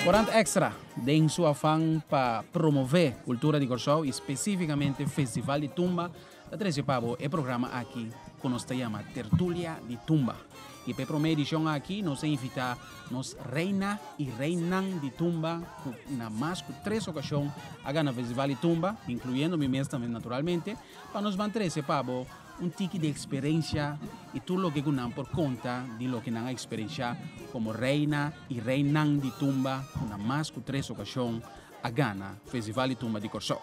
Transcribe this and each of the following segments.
Korant Extra, den su afan pa promové kultura di Kòrsou i spesífikamente Festival di Tumba, ta trese pa bo e programa aki ku nos ta yama Tertulia di Tumba. I pa e promé edishon aki nos a invitá nos reina i reinan di tumba ku na mas ku tres okashon a gana Festival di Tumba, inkluyendo mi mes tambe naturalmente, pa nos ban trese pa bo un tiki di eksperensia i tur loke ku nan por konta di loke nan a eksperenshá komo reina i reinan di tumba ku na mas ku tres okashon a gana Festival di Tumba di Kòrsou.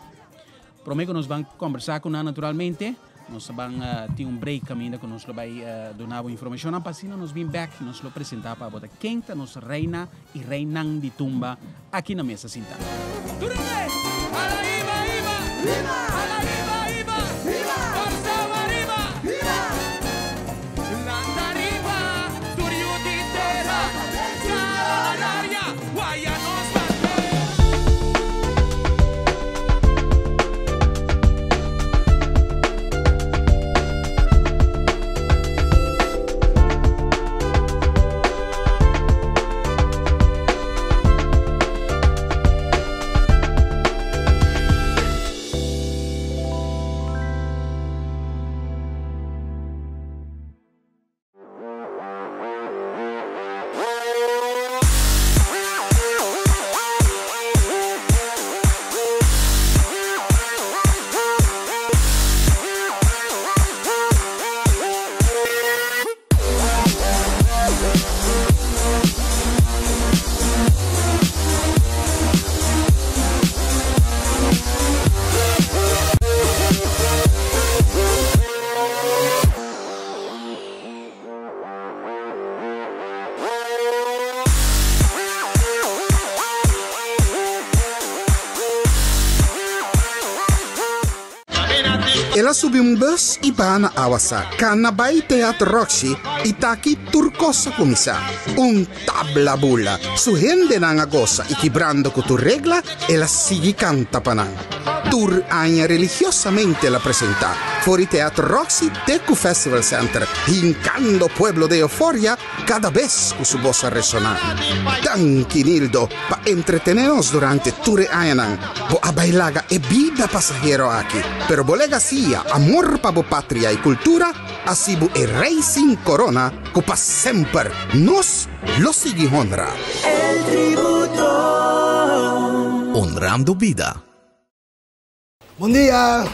Promé ku nos ban kòmbersá ku nan naturalmente, nos ta ban tin un break kaminda ku nos lo bai duna bo informashonnan pa asina nos bin bèk i nos lo presentá pa bo ta ken ta nos reina i reinan di tumba aki na mesa sintá. El a subi un bus i baha na Awasa, kana bai Teatro Roxy i ta aki tur kos a kuminsá. Un tabla bula, su hendenan a gosa i kibrando ku tur regla el a sigui kanta pa nan. Tur aña religiosamente el a presentá, for di Teatro Roxy te ku Festival Center, hinkando pueblo den euforia kada bes ku su bos a resoná. Danki Nildo pa entretené nos durante tur e añanan. Bo a bai laga e bida pasahero aki, pero bo legasia, amor pa bo patria i kultura, a sibu e rei sin korona ku pa semper nos lo sigui honra. El tributo. Honrando bida. Bon dia.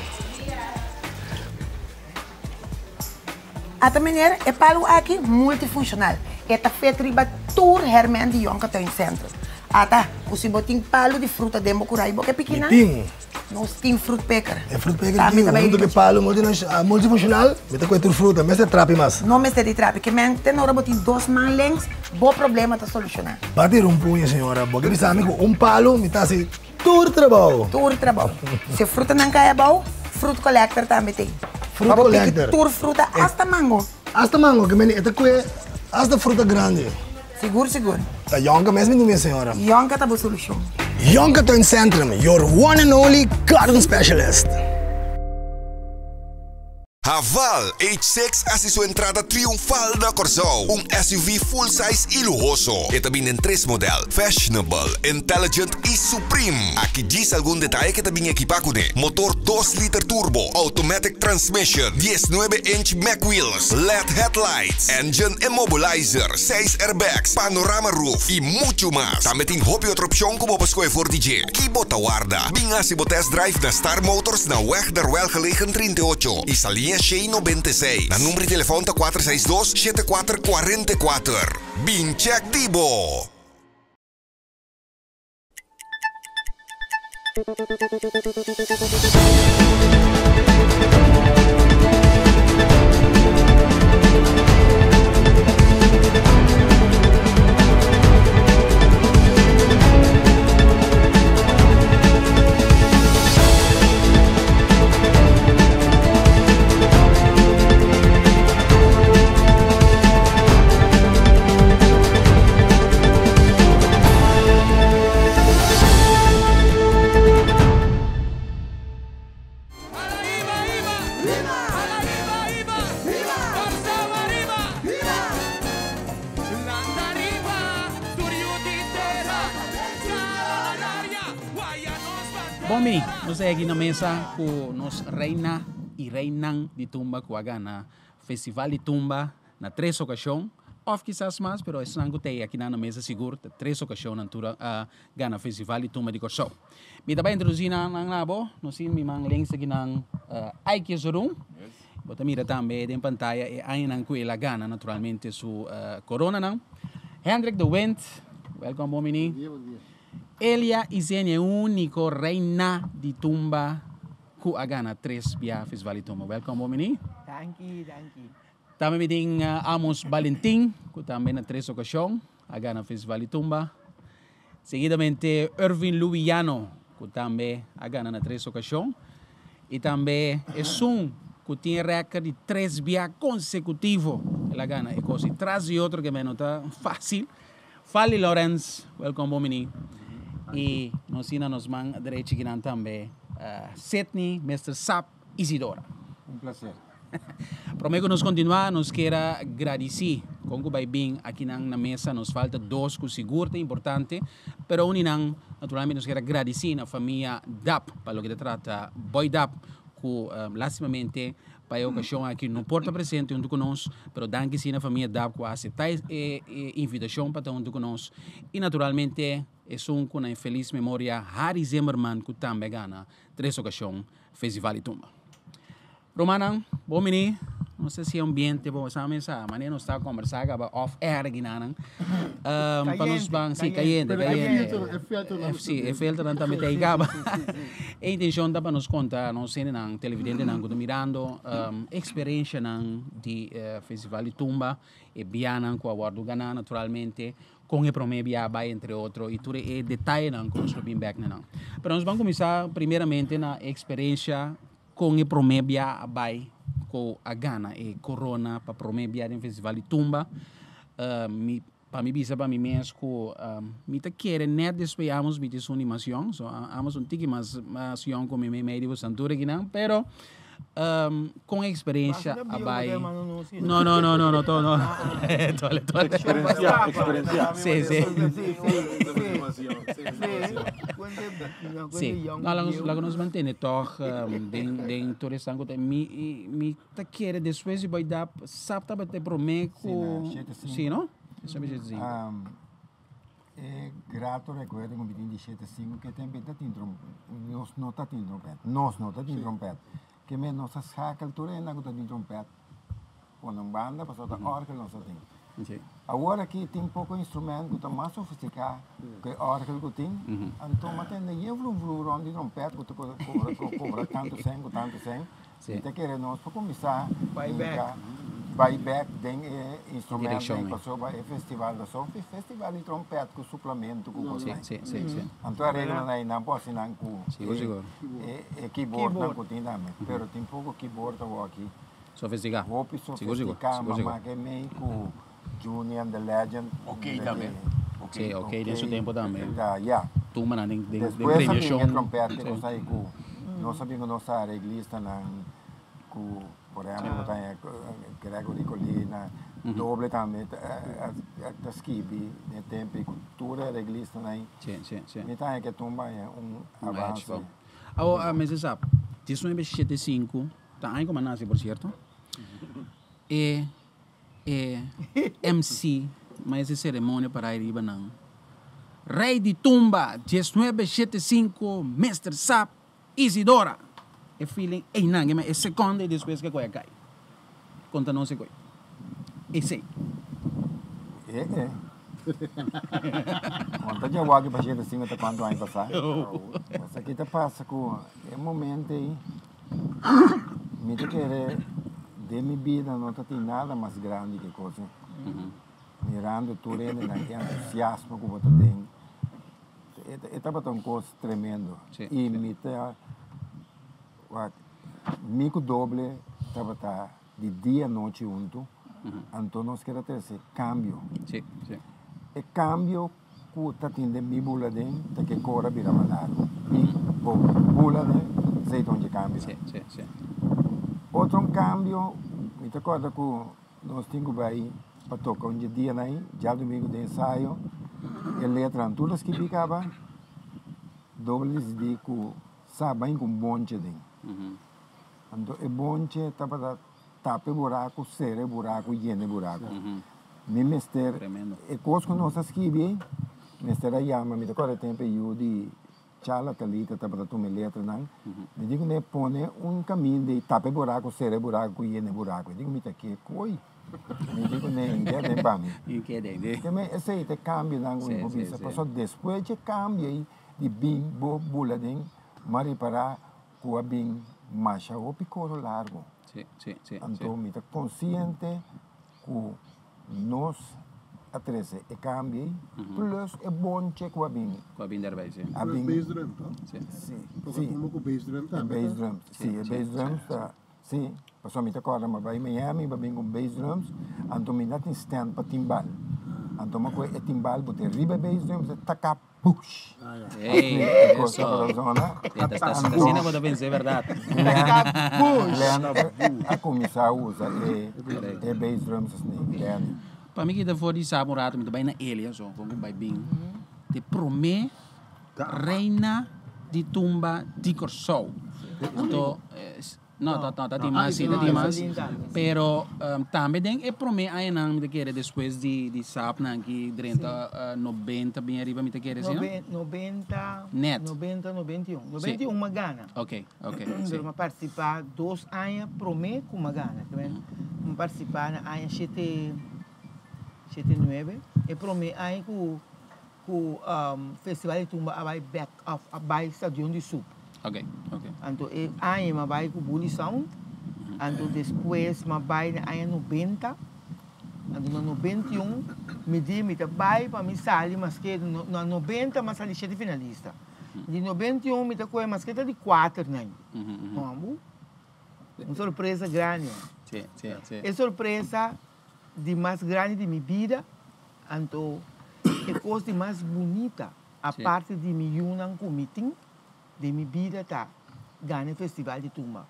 Ata meneer, e palu aki multifunshonal. E ta fet riba tur hèrmènt di Jonker Tuincentrum. Ata, ku si bo tin palu di fruta den bo kurai bo ke piki nan? Mi tin. Nos tin fruit picker. E fruit picker aki huntu ku e palu multifunshonal, mi ta kohe tur fruta, mester trapi mas. No mester di trapi, ke men te ora bo tin dos man lengs, bo problema ta solushoná. Bati un puña, señora. Bo ke bisa mi ku un palu mi ta hasi tur trabou. Tur trabou. Si e frutanan kai abou, fruit collector tambe tin. Fruit collector. Pa bo piki tur fruta, asta mango. Asta mango, ke men e ta kohe asta fruta grandi. Sigur sigur. Ta Yonka mes mi di mi señora. Yonka ta bo solucion. Yonka Tuincentrum, your one and only garden specialist. Haval H6 hasi su entrada triunfal na Kòrsou, un SUV full size i luhoso. E ta bini den tres modèl, Fashionable, Intelligent i Supreme. Aki djis algun detaye ku e ta bini ekipá kuné, motor dos liter turbo, automatic transmission, diesnuebe inch mag wheels, led headlights, engine immobilizer, seis airbags, panorama roof i muchu mas. Tambe tin hopi otro opshon ku bo por skohe for di dje. Ki bo ta warda? Bin hasi bo test drive na Star Motors na Weg der Welgelegen 38 i Saliña Shei 96. Nan number di telefòn ta 462 74 44. Bin chèk di bo! Bon bini, nos ta aki na mesa ku nos reina i reinan di tumba ku a gana Festival di Tumba na tres okashon, òf kisas mas, pero esnan ku ta ei akinan na mesa sigur ta tres okashon nan tur a gana Festival di Tumba di Kòrsou. Mi ta bai introdusí nan na bo, nos tin mi man links akinan Aike Zorun. Bo ta mira tambe den pantaya e añanan ku el a gana naturalmente su koronanan. Hendrik de Windt, welkom bon bini. Elia Isenia e uniko reina di tumba ku a gana tres bia Festival di Tumba. Welkom bon bini. Danki, danki. Tambe mi tin Amos Balentin ku tambe na tres okashon a gana Festival di Tumba. Seguidamente Irvin Lubiano ku tambe a gana na tres okashon i tambe esun ku tin e rèkòrt di tres bia konsekutivo el a gana e kos i tras di otro ke no ta fásil. Fally Lorenz, wèlkòm bon bini. I nos tin na nos man drechi kinan tambe Sidney Mister Sap Isidora. Un plaser. Prome ku nos kontinuá nos kier a gradisí kon ku bai bin akinan na mesa. Nos falta dos ku sigur ta importante, pero uni nan naturalmente nos kier a gradisí na famia Dap pa loke ta trata Boy Dap ku lastimamente pa e okashon aki no por ta presente huntu ku nos, pero danki si na famia Dap ku a aseptá e invitashon pa ta huntu ku nos i naturalmente esun ku na e felis memoria Harry Zimmerman ku tambe a gana tres okashon Festival di Tumba. Rumannan, bon bini. No sé si ambiente bo sa mesa, manera nos ta conversa caba off air ginanan. Pa nos ban, si, cayente, cayente. Si, e filternan tambe ta caba. E intencion ta pa nos conta nos hendenan, televidentenan cu ta mirando, experiencianan di Festival di Tumba, e bianan cu a wordo gana naturalmente, con e prome bia bay entre otro y tur e detayenan cu nos lo bin bek na nan. Pero nos ban cuminsa primeramente na e experiencia Kon e promé bia a bai ku a gana e korona pa promé bia den Festival di Tumba? Mi pa mi bisa pa mi mes ku mi ta kere nèt despues amos mi tin su animacion, so amos un tiki mas mas yòn ku mi meimei di bo santura kinan, pero kon e eksperensia a bai? No no no no no to no tole tole. Eksperensia eksperensia. Si si. Sí, no, laga nos, laga nos mantene tòg den, den tur esnan ku ta, mi, mi ta kere despues di bai dap, sap tabata e promé ku, Sí, na shete sinku. sí no? Shete sinku. E grato rekuerdo ku mi tin di shete sinku ke tempu e ta tin trom, nos no ta tin trompèt, nos no ta tin trompèt. Ke men nos a schakel tur hende ku ta tin trompèt pone un banda pasobra ta òrgel nos a tin. Awor aki tin poko instrument ku ta mas sofistiká ku e òrgel ku tin, anto mi a tende yen vlu vlu rònt di trompèt ku ta kobra tantu sèn ku tantu sèn. Mi ta kere nos por kuminsá hinka bai bèk den e instrumentnan pasobra e festival ta so festival di trompèt ku suplamentu ku kosnan. Anto areglonan einan por hasi nan ku e keyboardnan ku tin tambe pero tin poko keyboard awor aki. Sofisticá. Hopi sofisticá, mama ke mei ku Juni and the Legend. Ok tambe. Sí, ok den su tempo tambe. Ya. Tumbanan den den Despues a bin premiacion. e trompet ke nos ai ku nos a bin ku nos areglistanan ku por ehempel bo ta haña Gregory Colina, doble tambe ta skibi den e tempo ei ku tur e areglistanan ei. Sí, sí, sí. Mi ta haña ke tumba haña un avance. Awor mester sa, diesnuebe shete sinku. Ta aña ku mi a nase por sierto. E e MC mas e seremonia para ai riba nan. Rei di tumba diesnuebe shete sinku Mister Sap Isidora. E feeling einan e sekonde despues ke koe a kai. Konta nos e koe. Esei. E e. Konta dja wak pa shete sinku ta kuantu aña pasá. Esaki ta pasa ku e momento ei. Mi ta kere den mi bida no ta tin nada mas grandi ke kos ei. Mirando tur hendenan e entusiasmo ku bo ta den, e tabata un kos tremendo. I mi ta wak mi ku doble tabata di dia nochi huntu, anto nos keda trese kambio. E kambio Ku ta tin den mi bula den ta ke kora bira mas largu. Mi bo bula den sei ta un dje kambio. Sí, sí, sí. Otro kambio, mi ta kòrda ku nos tin ku bai pa toka un dia nai, djadumingu den ensayo, e letranan tur ta skibí kaba, Doble disidí ku sa bai ku un bonche den. Anto e bonche tabata tapa e buraku, sera e buraku, yena e buraku. Mi mester, e kos ku nos a skibi ei, mester a yama, mi ta kòrda e tempu e yu di Chala Talita tabata tuma e letranan, mi di kuné pone un kaminda i tapa e buraku, sera e buraku, yena e buraku. E di ku mi ta ke koi. Mi di kuné in ke den pa mi. Te me esei ta e kambionan ku mi por bisa, pasobra despues dje kambio ei di bin bo bula den, mi a ripará ku a bin masha hopi koro largu. Anto mi ta konsiente ku nos a trese e kambio ei plus e bonche ku a bin. Ku a bin derbij, si. A bin. Bass drum, to? Si. Si. Toka tumba ku bass drum tambe, E bass drum, si. E bass drum ta, si. Pasobra mi ta kòrda mi a bai Miami, mi a bin ku bass drums, anto mi no tin stand pa timbal. Anto mi a kohe e timbal bote riba e bass drums, e taka Push! Ey, eso. Asina bo ta pensa, e berdad. Glenn a cuminsa usa e bass drums asina, Glenn. Pa mi kita for di saba un rato mi ta bai na Elia so, con cu bai bin. Te prome reina di tumba di Corsou. Anto No, ta ta tin mas, si ta tin mas. Pero tambe den e prome añanan mi ta kere despues di di sapnan ki drenta nobenta bien ariba mi ta kere si no? Nobenta, Net. nobenta, nobenta i un. Nobenta i un m'a gana. Ok, ok, si. Pero m'a participa dos aña prome ku m'a gana. M'a participa na aña shete, shete nuebe. E prome aña ku ku Festival di Tumba a bai bek of a bai Stadion di Sup. Ok, ok. Anto e aña m'a bai ku Bully Sound, anto despues m'a bai na aña nobenta, anto na nobenta i un mi di mi ta bai pa mi sali maske na nobenta m'a sali shete finalista, di nobenta i un mi ta kohe maske ta di kuater nan, hombu, un sorpresa grandi. Si, si, si. E sorpresa di mas grandi di mi bida, anto e kos di mas bunita aparte di mi yunan ku mi tin den mi bida ta gana e festival di tumba.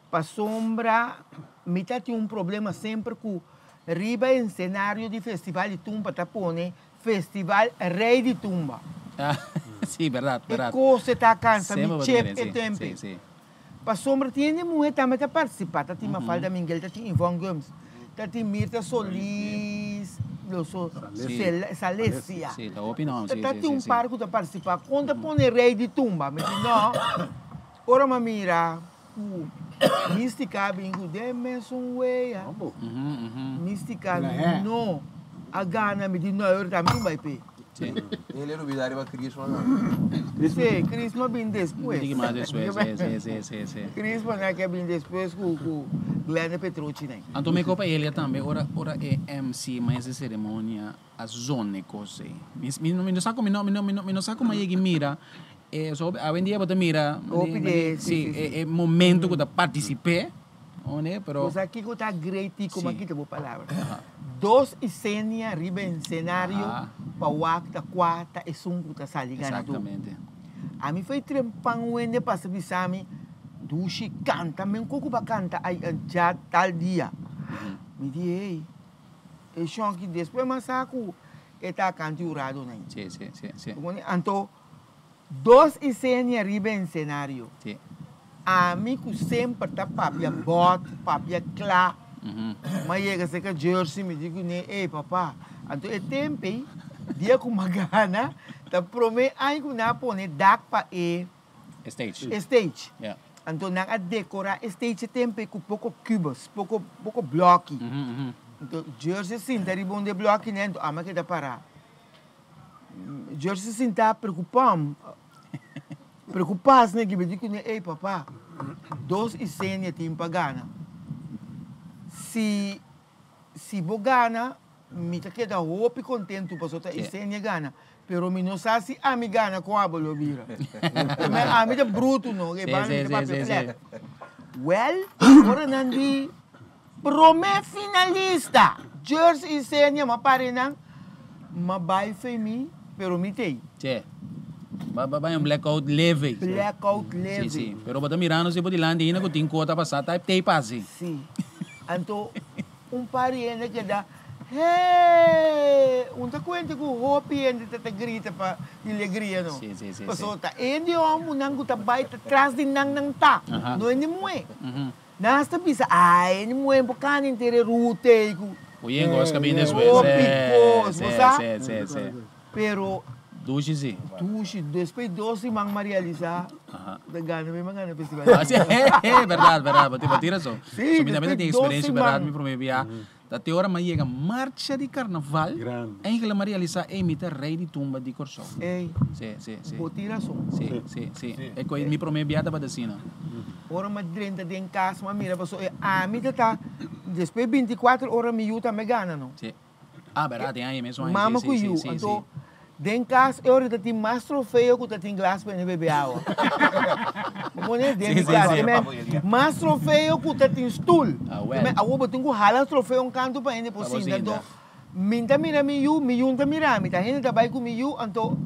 Pasobra mi ta tin un problema semper ku riba e scenario di festival di tumba ta pone festival rey di tumba. E kos ta kansa mi chep e tempe. Pasobra tin hende muhé tambe ta partisipá, ta tin Mafalda Minguel, ta tin Yvonne Gumbs, ta tin Mirta Solis, Salesia. Ta tin un par ku ta partisipá. Kon ta pone rei di tumba? Mi di no. Ora mi a mira ku Mística a bin ku den mesun wea. Mística no a gana. Mi di no, e ora tambe mi bai p'e. Sí. Ele olvidar riba Crisma no. Sí, Crisma bin despues. Diki mas despues, sí, sí, sí, sí, sí. Crisma na ke bin despues ku ku Glenda Petrucci nen. Anto mi kopa Elia tambe ora ora e MC maes di ceremonia a zona e kos ei. Mi mi mi no sa mi no mi no mi no sa como a yega i mira e so awendia bo ta mira Hopi de sí, sí, sí. e momento ku ta partisip'é. One, pero. Bo sa kiko ta great i como a kita bo palabra. Dos isenia riba ensenario pa wak ta kua ta esun ku ta sali ganadó. Exactamente. Ami foi trempan wende pasa bisa mi, Dushi kanta men koko ba kanta ay dja tal dia. Mi di ey, e shonki despues m'a sa ku e ta kanta yurado nan. Si, si, si, si. Anto Dos isenia riba ensenario. Sí. Ami ku semper ta papia bòt, papia kla, m'a yega serka Jersey, mi di kuné, Ey papa, anto e tempu ei, dia ku m'a gana, ta promé aña ku nan a pone dak pa e Stage. e stage. Ya. Anto nan a dekorá e stage e tempu ei ku poko kubus, poko poko blòki. Anto Jersey sinta riba un di e blòkinan, anto ami a keda pará. George sinta preocupam, preocupas ne gibi di cune, ey papa, dos isenia tin pa gana. Si, si bo gana, mi ta keda hopi contento pasobra ta isenia gana, pero mi no sa si ami gana con abo lo bira. Ami ta bruto no, e banda mi ta papia plek. Well, ora nan di Prome finalista! Jersey y Senia ma pare nan, ma bay fe mi, pero mi tey. Che. Ba ba un blackout leve. Blackout leve. Si, si. Pero bo ta mirando si bo dilanti ainda ku tin kota pasá ta tape hasi. Si. Anto un par di hende keda, Hee! Un ta kuenta ku hopi hende ta ta grita pa di legria no. Si, si, si. Pasobra ta hende hòmbernan ku ta bai ta tras di nan nan ta, no hende muhé. Nan hasta bisa, Ai, hende muhé por kanda henter e ruta ei ku. Oye, kos ka bin despues. Hopi kos, bo sa? Si, si, si. Pero. Dushi si. Dushi. Despues dos siman m'a realisa ku ta gana mi m'a gana festival. Ah, si, berdad, berdad. Bo tin rason. Si, So mi tambe ta despues tin dos experiencia, berdad, siman. mi prome bia. Ta te ora m'a yega marcha di carnaval, eigenlijk m'a realisa, ey, mi ta rey di tumba di Kòrsou. Ey, Si, si, si. bo tin rason. Si, si, si. E koe mi prome bia tabata asina. Ora m'a drenta den kas m'a mira pasobra e ami ta ta, despues bintikuater ora mi yu tambe gana no. Si. Ah, berdad, den aña mes un aña. Mama ku yu. Anto, den kas e ora ta tin mas trofeo ku ta tin glas pa hende bebe awa. Bo pone den mi kas, ke men mas trofeo ku ta tin stul. Ke men awor bo tin ku hala trofeo un kantu pa hende por sinta. Anto, mi ta mira mi yu, mi yu no ta mira mi. Ta hende ta bai ku mi yu, anto,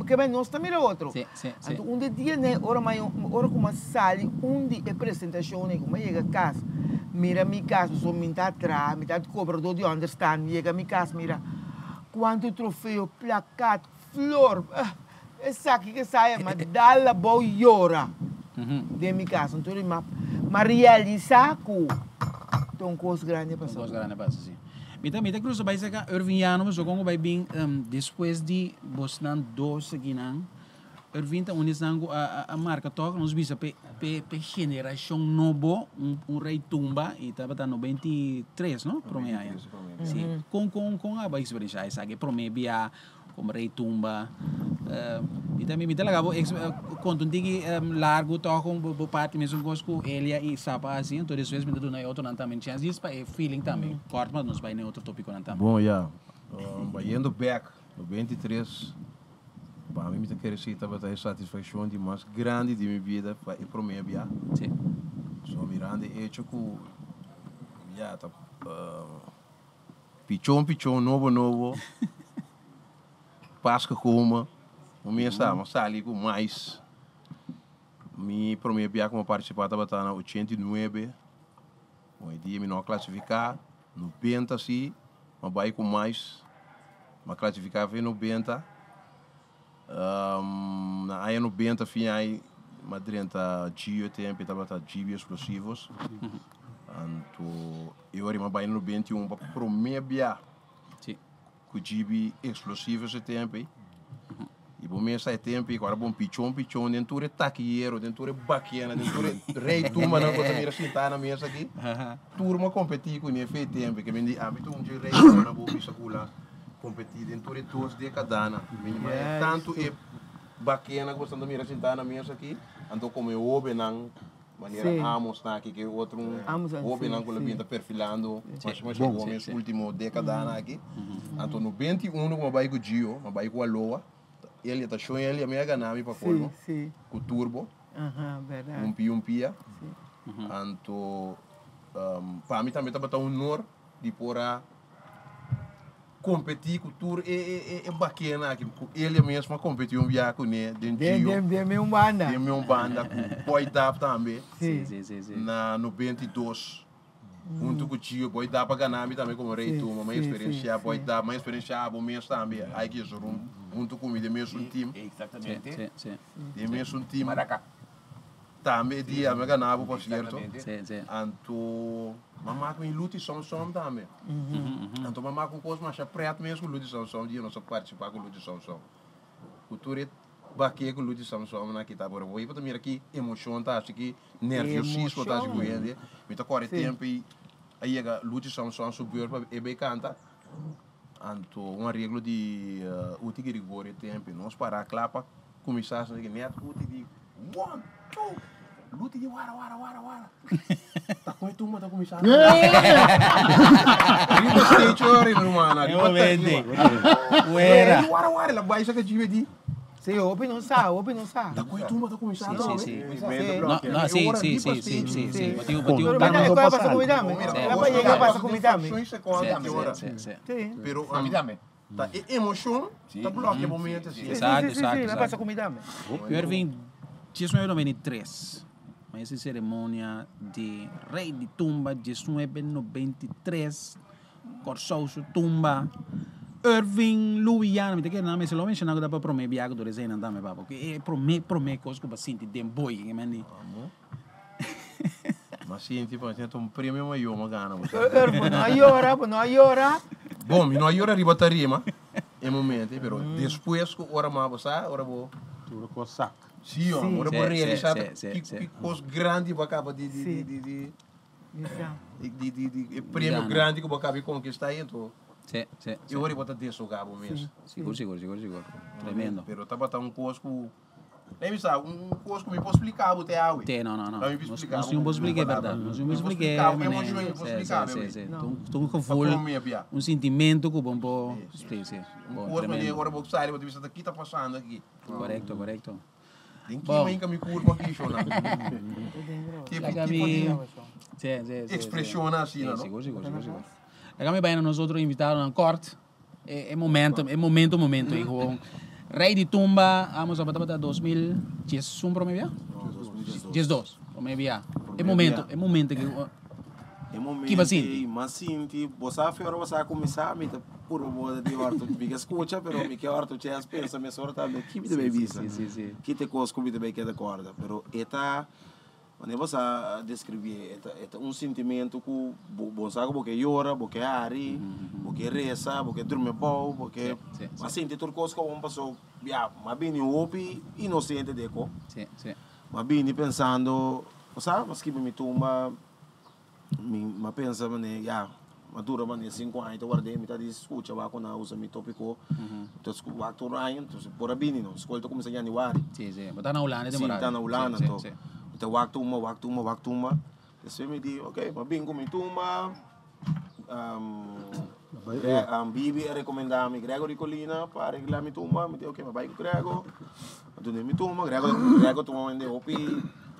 ke men nos ta mira otro. Anto un di e dianan ora mi ora ku mi a sali un di e presentashonnan ku mi a yega kas mira mi kas pasobra mi ta traha mi ta kobrador di ònderstan mi yega mi kas mira kuantu trofeo plakat flor esaki ku esaya mi a dal abou yora den mi kas anto mi a realisá ku ta un kos grandi a pasa. Un kos grandi a pasa si. Mi ta mi ta krusa bai saka Irving Yano pasobra kon ku bai bin despues di bosnan dos akinan Irving ta un di esnan ku a a marka tòg nos bisa p'e p'e p'e generashon nobo un un rei tumba i tabata 93 no promé aña si kon kon kon abo a eksperenshá esaki e promé bia komo rei tumba mi ta mi ta laga bo konta un tiki largu tòg kon bo parti mesun kos ku Elia i Sapa a hasi anto despues mi ta duna e otronan tambe chèns djis pa e feeling tambe kòrt mas nos bai na e otro topikonan tambe. Bon ya bayendo bèk 93 Pa mi, mi ta kere si tabata e satisfakshon di mas grandi di mi bida pa e promé bia. Sí. So mirando e echo ku ya ta pichon pichon, nobo nobo, Paska koma, mi mes sa, mi a sali ku mais. Mi promé bia ku mi a partisipá tabata na 89. Bon, e dia mi no a klasifiká, 90 si, mi a bai ku mais. Mi a klasifiká for e 90. Na aña 90 fin ai mi a drenta Gio e tempu, e tabata GB Explosivos. Anto e ora mi a bai na 91 pa promé bia. Ku GB Explosivos e tempu ei. I bo mesa e tempu ei ku ora bon pichon pichon den tur e takiyero, den tur e bakiana, den tur e rei tumbanan ku ta mira sintá na mesa aki. Tur bo a kompetí ku ne fe e tempu ei. Ke men di ami ta un dje rei tumbanan bo bisa ku la kompetí den tur e dos dekadanan. Mi e tantu e bakiana ku bo ta mira sintá na mesa aki, anto komo e hobennan. Manera Amos ta aki ke otro hobennan ku lo bin ta perfilando mas mas Gomez ultimo dekadanan aki. Anto 91 ku mi a bai ku Gio, mi a bai ku Aloa, Elia ta shon Elia mi a gana mi pa kolmo ku Turbo, un pia un pia. Anto pa mi tambe tabata honor di por a Competi cu tur e e e bakenan aki cu Elia mesmo a competi un biaha cune den Gio. Den den mi un banda. Den mi un banda cu Boy Dap tambe. Si. Si si si. Na 92 hunto cu Gio Boy Dap a gana mi tambe como Rey Tuma. Mi a experiencia Boy Dap, mi a experiencia abo mes tambe Ike Jesurun hunto cu mi den mesun team. Exactamente. Si si. Den mesun team. Maraca. Tambe e dia mi a gana bo por cierto. Si si. Anto m'a mak mi Luti Som Som tambe. Anto m'a mak un kos masha pret mes ku Luti Som Som dia nos a participa ku Luti Som Som. Ku tur e bake ku Luti Som Som nan kita por bo ta mira ki emocion ta haci ki nerviosismo ta haci ku hende. Mi ta kore tempo y a yega Luti Som Som su beurt pa e bay kanta. Anto un areglo di Uti Girigorio e tempo y nos para kla pa kuminsá asina ki net Uti di one, two, Luti di wara wara wara wara ta kon e tumba ta kuminsá riba stage ora mi ruman riba tarima wara wara el a bai saka djibe di Sí, hopi no sa, hopi no sa. Ta kon e tumba ta kuminsá Sí, sí, sí. No, no, sí, sí, sí, sí, sí, sí. Bo tin Pero mira, e koe a pasa ku mi tambe. El a yega a pasa ku mi tambe. Sí, sí, sí. Pero A mi tambe. Ta e emocion ta blokia bo mente asina. Exacto, exacto, Sí, sí, pasa exacto. cu mi tambe. Irving, 1993, ma ese ceremonia di Rey di Tumba, 1993, Kòrsou su tumba. Irving Louiana, mi ta kere nan mester lo menshoná ku ta pa promé biaha ku tur eseinan tambe papa. Ku e promé promé kos ku bo a sinti den boi ke men di. Mi a sinti pa mi ta un premio mayor mi a gana. Irv, bo no a yora, bo no a yora. Bon, mi no a yora riba tarima e momento, pero despues ku ora mi a sa, ora bo. Tur kos sak. Sí, ora bo realisá ki kos grandi bo a kaba di di di di. Di di di e premio grandi ku bo a kaba di konkistá ei anto Sí, sí, e ora bo ta desogá bo mes. Sigur, sigur, sigur, sigur. Tremendo. Pero tabata un kos ku, lei mi sa, un kos ku mi por splika bo te awe. Te, no, no, no. Mi por Nos splika nos tin bo por splika e bèrdat. Nos tin por splika e bo emoshon, mi por Sí, splika sí, bo. sí, sí. Ta un Pa gevoel, promé bia. un sintimento ku bo por splika, sí. Un Bon, kos manera tremendo. ora bo sali bo ta bisa ta ki ta pasando aki. Korekto, korekto. Den ki Bon. mainka mi kurpa aki shona? Ki Laga tipo mi di Sí, sí, sí, ekspreshon sí. asina, Sí, no? sigur, sigur, sigur, sigur. Laga mi bai na nos otro invitadonan kort. E, e momento, e momento, momento ei gewoon. Rey di Tumba, amos a tabata 2011 prome bia? 12, prome bia. E momento, e momento ki E momento Ki bo a sinti? ei, m'a sinti, bo sa fe ora bo sa kuminsá, mi ta purba bo di orto, mi ke skucha, pero mi ke orto chèns pensa mesora tambe ki mi ta bai bisa, ki ta e kos ku mi ta bai keda kòrda. Pero e ta, manera bo sa deskribí e ta e ta un sintimentu ku bo bo sa ku bo ke yora, bo ke hari, bo ke resa, bo ke drumi abou, bo ke, m'a sinti tur kos ku awor pasó, ya, m'a bini hopi inosente den e ko. M'a bini pensando, bo sa, m'a skibi mi tumba. Mi a pensa mane ya a dura mane sinku aña ta ward'é mi ta di skucha wak ku nan a usa mi topiko ta wak tur aña entonces por a bini no skol ta kuminsá yanüari. Sí sí bo ta na Hulanda e Sí temporada mi ta na Hulanda Sí anto sí mi ta wak tumba wak tumba wak tumba despues mi di ok mi a bin ku mi tumba Bibi a rekomendá mi Gregory Colina pa areglá mi tumba mi di ok mi a bai ku Grego. Dunde mi tuma, Grego, Grego tuma un hende hopi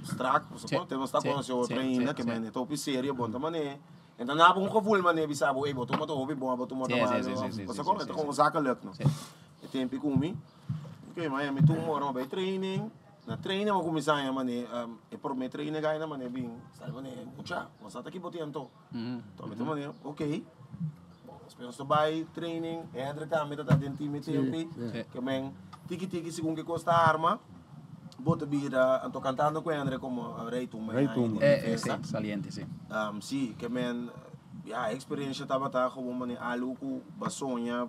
strak, pasobra te no sta conoce otro ainda, ke men e ta hopi serio, bon ta mane, en ta naba un gevoel mane bisa bo, ey bo tuma ta hopi bon, bo tuma ta malo, pasobra kon e ta como zakelijk no. E tempi ku mi, ok, ma mi tuma ora mi bai training, na training mi a kuminsa haña mane, e prome training aina mane bin, sa mane, mucha, bo sa ta ki bo tin anto. Enton mi ta mane, ok, bon, despues nos ta bai training, Hendrik tambe ta ta den team e tempi, ke men tiki tiki segun ke kos ta arma, bo ta bira, anto kantando ku Hendrik komo Rey Tumba Rey Tumba. den e fiesta. Saliente, si. Si, ke men, ya, e eksperensia tabata gewoon mane algu ku bo a soña,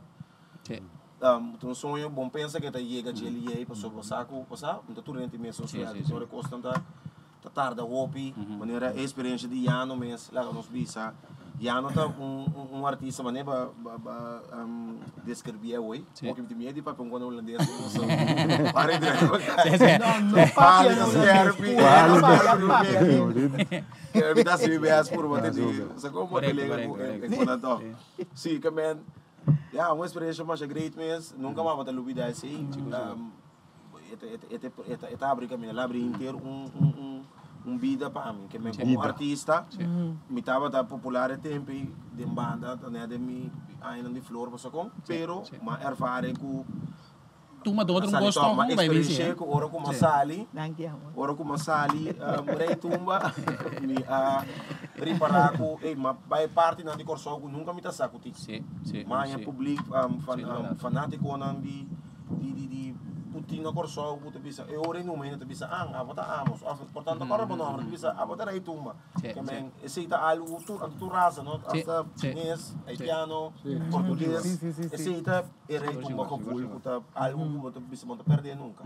ta un soño, bo pensa ke ta yega dje liei, pasobra bo sa ku, bo sa, no ta tur hende mes un suerte, tur e kosnan ta. Ta tarda hopi, manera e experiencia di Jano mes laga nos bisa. Jano ta un un artista manera ba ba ba describie awey. Como que mi tin miedo di papia un kona holandes ku nos para Sí, sí. No, no papia na holandes. Pura papia, papia. Mi ta hasi mi best puru pa tende. Sa como Correcto, telenga ku correcto, e correcto. kona toch. Sí, ke men, ya, un experiencia masha great mes. Nunca mas bo ta lubida esey. E ta abri caminda, el abri henter un un un bida pa mi, ke men como artista mi tabata popular e tempo ei den banda ta net den mi añanan di flor pasobra con, pero m'a ervare cu Tuma do otro a sali gosto top, m'a bai bici, experiencié eh? cu ora cu m'a sali, Danki amor. ora cu m'a sali Rey Tumba mi a ripara cu ey m'a bai partinan di Corsou cu nunca mi ta sa cu tin. M'a haña public fanaticonan di. di di di ku tin na Kòrsou ku ta bisa e ora e numa hende ta bisa an abo ta Amos òf por tanto kòrda bo nòmber ta bisa abo ta Rei Tumba ke men esei ta algu ku tur anto tur rasa no asta chines haitiano portugues esei ta e Rei Tumba gevoel ku ta algu ku bo ta bisa bo no ta pèrdè nunka.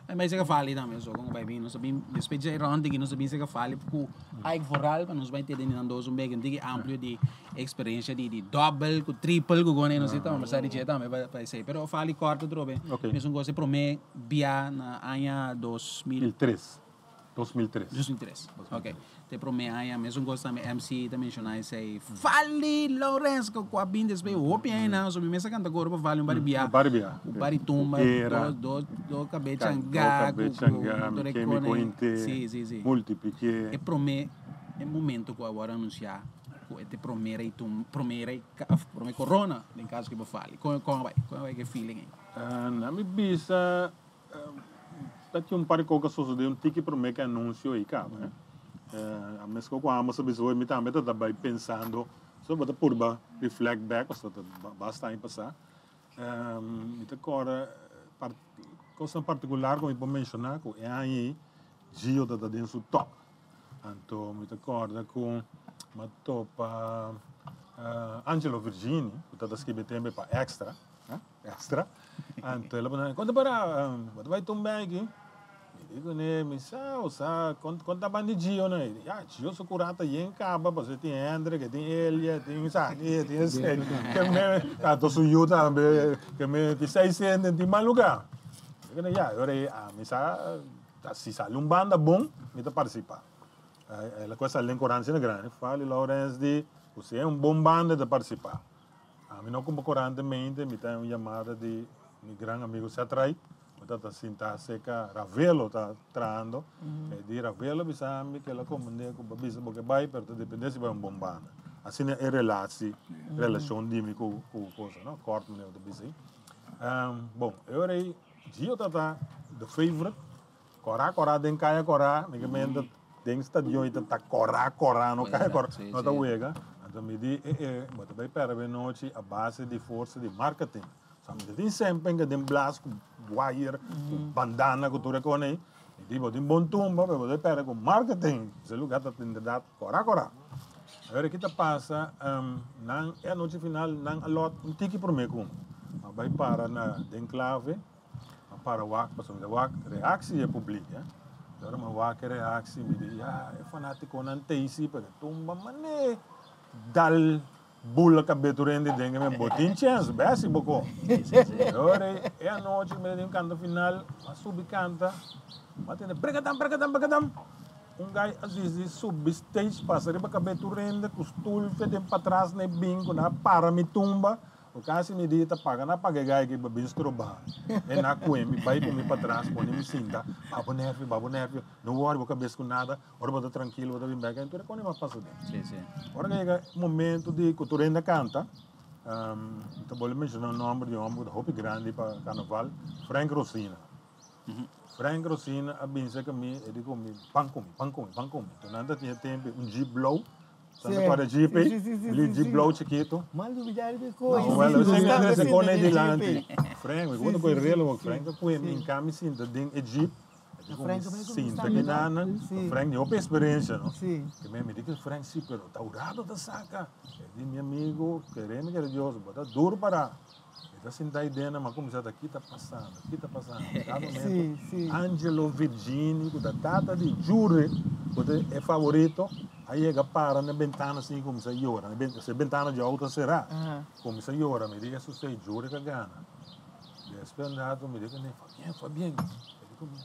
E mei sega fali tambe so kon bai bin nos a bin despues dje round diki nos a bin sega fali ku Ike vooral pa nos bai tene nan dos un bek un tiki amplio di experiencia di di dobbel ku triple ku gone nos ta sa di dje tambe pa pa esei pero fali korto atrobe mesun kos e prome bia na aña 2000 Tres. 2003. 2003, ok. Te prome aña, mesun cos tambe MC ta menciona esey. Fali Lourens, cu a bin despues hopi añanan, so mi mes a canta coro pa Fali un bari bia. Un bari bia. Un bari tumba, Era. dos, dos, dos cabe Dos changa, cabe cu, cu, changa, cu mi ke mi mi cointe, Si, si, si. multiplique. E prome, e momento cu a worde anuncia. ku e ta e promé rei tum promé rei òf promé korona den kaso ku bo fali. Kon kon a bai? Kon a bai ku e feeling ei? Na mi bisa ta tin un par di kos ku a sosodé un tiki promé ku e anunsio ei kaba. Meskos ku Amos a bisa hoy mi tambe ta ta bai pensando so bo ta purba reflect back pasobra ta basta aña pasá. Mi ta kòrda kosnan partikular ku mi por menshoná ku e aña ei Gio ta ta den su top. Anto mi ta kòrda ku mi a topa Angelo Virgini ku ta ta skibi tempu pa Extra, Extra. Anto el a puntra mi, Kon ta para? Bo ta bai tumba aki? Mi di kuné, mi sa, o sa, kon kon ta banda di Gio nan? E di, ya, Gio su kurá ta yen kaba pasobra e tin Hendrik, e tin Elia, e tin esaki, e tin esei. Ke me, anto su yu tambe, ke me tin seis hende, tin mal lugá. Mi di kuné, ya, e ora ei ami sa. Ta si sali un banda bon, mi ta partisipá. El a kue sali den korant asina grandi. Fali Laurens di ku si e un bon banda e ta partisipá. Ami no kumpra korant mente, mi ta un yamada di mi gran amigu Seth Wright, ku ta ta sintá serka Ravelo ta trahando. E di Ravelo bisa mi ku el a komprendé ku bo bisa bo ke bai, pero ta dependé si bai un bon banda. Asina e relasi, relashon di mi ku cosa no, kòrt manera bo ta bisa ei. Bon, e ora ei. Gio ta ta the favorite. Kora kora den kaya kora, mi ke menta den stadion i ta ta kora kora no kaya kora, no ta wega. Anto mi di e e bo ta bai perde be nochi a base di forsa di marketing. So mi ta tin semper ke den blas ku wire, ku bandana ku tur e kos ei. Mi di bo tin bon tumba pero bo ta bai perde ku marketing. Ese lugar ta inderdat kora kora. Awor ki ta pasa nan e anochi final nan a lot un tiki prome ku mi. A bai para na den clave a para wak pasobra mi ta wak reactie di e publiek eh. Ora mi a wak e reactie mi di ya e fanaticonan ta si pero e tumba mane dal bula kabe tur hende den e bo tin chens besi bo ko. Ora e anochi mi ta tin kanta final mi a subi kanta mi a tende brekatam brekatam brekatam. Un guy a disi subi stage pasa riba kabe tur hende ku stul fe den patras na e bin ku nan a para mi tumba ku kasi mi di ta paga nan a paga e guy aki pa bin stroba e nan a kue mi bai ku mi patras pone mi sinta babo nervio babo nervio no worry bo kabes ku nada ora bo ta trankilo bo ta bin bek tur e kos a pasa den ora ku a yega momento di ku tur hende a kanta mi ta bolbe menshona nomber di un homber ku ta hopi grandi pa karnaval Frank Rosina. Frank Rosina a bin serka mi, e di ku mi, Ban ku mi, ban ku mi, ban ku mi. Enton nan ta tin e tempu un jeep blou, sa ta kòrda jeep ei? Li jeep blou chikitu. Mal dubida riba e kos. No, wèl, esei mi a trese kos ei dilanti. Frank, mi ku ta kue relo, Frank a kue mi hinka mi sinta den e jeep, e di ku mi sinta kinanan, Frank tin hopi eksperensia, no? Ke mi di ku Frank, si, pero ta un rato ta saka. E di, mi amigo, kere mi kere Dios, bo ta duru pará. Mi ta sinta ei dena, mi a kuminsá ta ki ta pasando, ki ta pasando. Kada momento Angelo Virgini ku ta tata di Jure, ku ta e favorito, a yega para na e bentana asin i kuminsá yora. E bentana di outo a será. Kuminsá yora, mi di Hesus ei, Jure ka gana. Despues un rato mi di kuné, Fabien, Fabien. E di ku mi,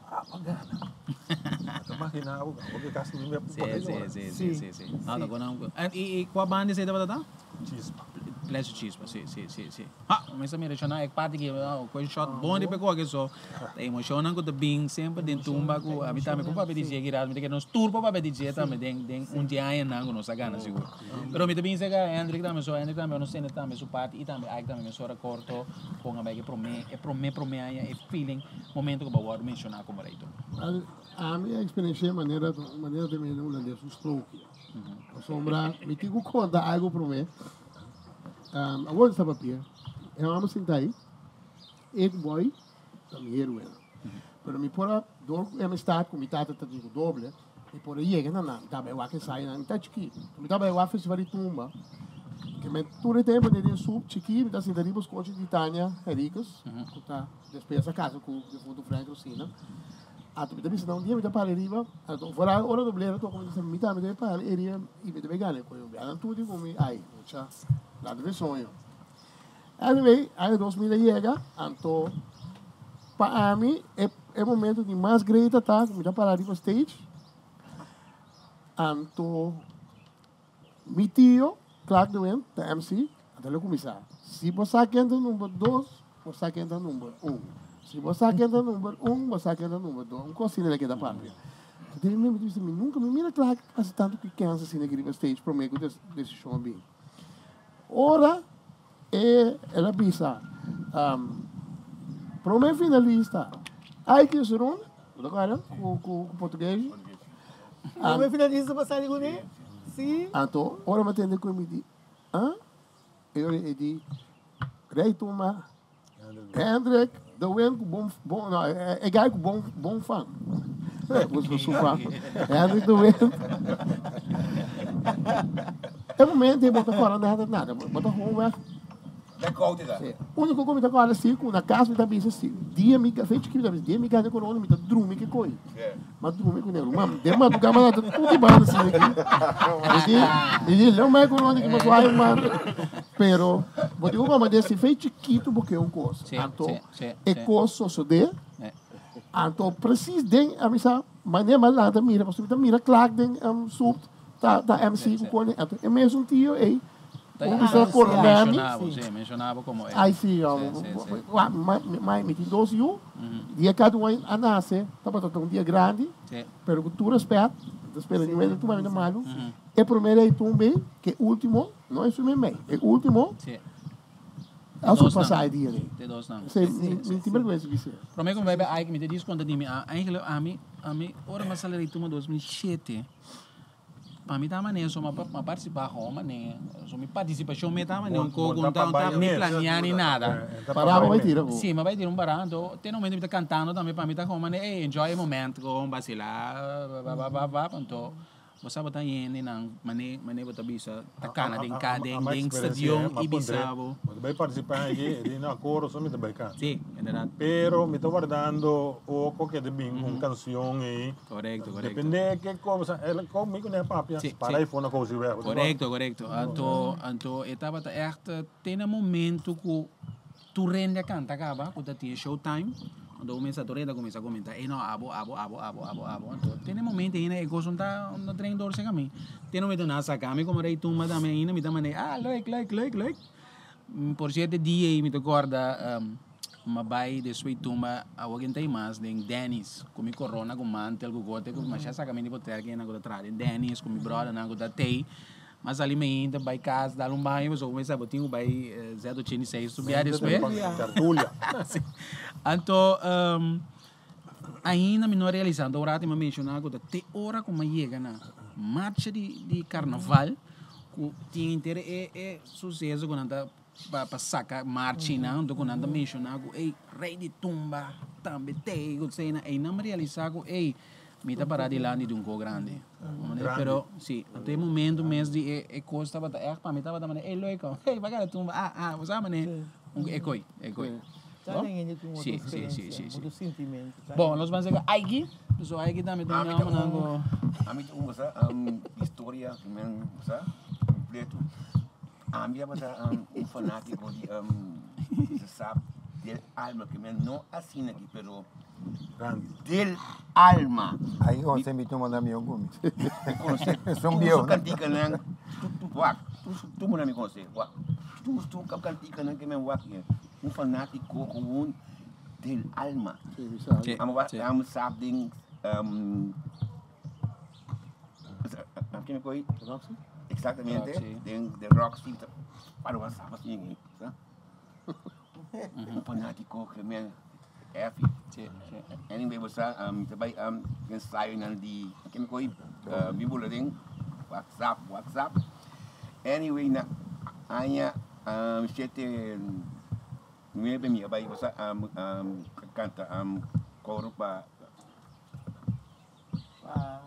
Apa gana. Bo ta imaginá bo, bo ke kasi mi mi a pone yora. Sí, sí, sí, sí. No, ta con Y, y cua banda esey tabata ta? Chispa. Pleasure Chispa, sí, sí, sí, sí. Ha, mi sa mira shona e parti ki cu e shot bon riba e koke so. Ta emocionnan cu ta bin semper den tumba cu ami tambe por papia di dje ki rato. Mi ta kere nos tur por papia di dje tambe den den un dje añanan cu nos a gana sigur. Pero mi ta bin cerca Hendrik tambe so Hendrik tambe nos tene tambe su parti y tambe Ike tambe mesora corto con a bay e prome e prome prome aña e feeling momento cu bo a wordo menciona como rey tumba. Wel, ami a experiencia manera manera ta mira den hulandes un strookje. Pasobra mi tin cu conta algo prome. Awor mi sta papia, e mama sinta ahi, e cu boy ta mi heroena. Pero mi por a, door cu e amistad cu mi tata ta tin cu doble, Mi por a yega na nan, mi tabata wak esai nan, mi ta chikí. Mi tabata wak festival di tumba, ke men tur e tempo den sup chikí, mi ta sinta riba skochi di Tania Henriquez, ku ta despues a kasa ku defunto Frank Rosina. Anto mi ta bisa nan un dia mi ta para riba, anto foral ora doblero toka mi ta bisa mi tambe ta para riba i mi ta bai gana e koyo. Nan tur di ku mi, ai mucha, laga mi soño. Anyway, aña 2000 a yega, anto pa ami e e momento di mas great a ta ku mi ta para riba stage, anto mi tio Clark de Wind ta MC, anto el a kuminsá, si bo sa ken ta number dos, bo sa ken ta number un, si bo sa ken ta number un, bo sa ken ta number dos, un kos asina el a keda papia. Den mi mente mi nunca mi mira Clark hasi tanto ki kens asina aki riba stage prome ku desishon a bin. Ora e el a bisa prome finalista Ike Jesurun, bo ta acorda? Ku ku portugues. Prome finalista pa sali kuné? Si. Anto ora mi a tende ku mi di, ah? E ora e di, Rei tuma Hendrik de Win ku bon bon no e guy ku bon bon fan. Su fan. Hendrik de Win. E momento ei bo ta kòrda nada nada. Bo ta gewoon weg. Sí. Úniko ku mi ta kòrda si ku na kas mi ta bisa si dia mi fe chikito mi ta bisa dia mi gana korona mi ta drumi ke koi. Ma drumi ku ne ruman. Den madrugá mi a lanta tur di banda asina aki. Mi di, mi di, leu mai korona ki mas wai man. Pero, bo tin ku kòmba den si fe chikitu bo ke un kos. Anto, e kos sosodé. Anto, presis den, a mi sa, manera mi a lanta mira, pasobra mi ta mira Clark den suit, ta ta MC ku kone. Anto, e mesun tio ei, un bisa korona mi. Ai si, mi mi tin dos yu. Dia cada un a nace tabata ta un dia grandi, pero cu tur respet, mi ta spera niun hende tuma mi na malu, e prome rey tumbe cu e ultimo, no e sume mei, e ultimo a surpasa e dia rey. Esey mi tin berguensa di bisa. Prome cu mi bai bay Ike mi ta disconta di mi, eigenlijk ami, ami ora mi a sali rey tumba 2007. Pa mi ta manera so m'a participa gewoon manera so mi participacion mi ta manera un coco no ta ni planea ni nada. Pará bo bai tira bo. Si, m'a bai tira un pará anto te momento mi ta cantando tambe pa mi ta gewoon manera ey enjoy e moment gewoon bacila babababab anto bo sa bo ta hende nan mane mane bo ta bisa ta cana den ca den den stadion y bisa bo. Bo ta bai participa aki e di na coro so mi ta bai canta. Si, inderdaad. Pero mi ta wardando oco ke ta bin cu un cancion ey. Correcto, correcto. Depende ke cosa, el ko mi kuné papia, Sí, para sí. i fona kosi wèg. Correcto, correcto. Anto, anto e tabata echt te na momento ku tur hende a kanta kaba, ku ta tin e showtime, anto kuminsá tur hende a kuminsá komentá, ey no, abo, abo, abo, abo, abo, abo. Anto te na momento ainda e kos no ta, no ta dor serka mi. Te na momento nan a saka mi komo rei tumba tambe ainda, mi ta manera, ah, leuk, leuk, leuk, leuk. Por cierto e dia ei mi ta corda mi a bay despues tumba awor ken ta ei mas den Dennis cu mi corona cu mantel cu gote cu masha saca mi di hotel cu nan cu ta traha den Dennis cu mi brothernan cu ta tey mi a sali mainta bay cas dal un baño pasobra mi sa bo tin cu bay Z 86 su bia despues anto ainda mi no a realisa anto ora mi a menciona cu ta te ora cu mi a yega na marcha di carnaval Ku tin henter e e suseso ku nan ta pa pa saka marchinan anto ku nan ta menshoná ku ey rei di tumba tambe t'ey ku esei nan ey nan mi realisá ku ey mi ta pará dilanti di un ko grandi pero si anto e momento mes di e e kos tabata ègt pa mi tabata manera ey loeko ey baka na tumba ah ah bo sa manera un e koi e koi si si si si si bon nos ban seka Aiki. So aki tambe ta un homber ku. Ami ta un basa historia ku men basa kompleto. Ami tabata un fanátiko di se sa del alma ke men no asina aki pero del alma. Ai onse mi tuma na mi un kumi. Mi konosé Son tur bieu. su kantikanan wak tur su tumba mi konosé wak tur su kantikanan ke men wak un fanátiko gewoon. Del alma. Sí, Amo wa sí. amo sap den ken koi? Roxy? Exactamente. Roxy. Den den Roxy ta para wa sap así sa. Un fanatico ke men Effie. Sí, sí. Anyway, bo sa ta bai ensayo nan di ken koi? Mi bula den WhatsApp, WhatsApp. Anyway, na aña shete Nuebe mi a bai basa canta coro pa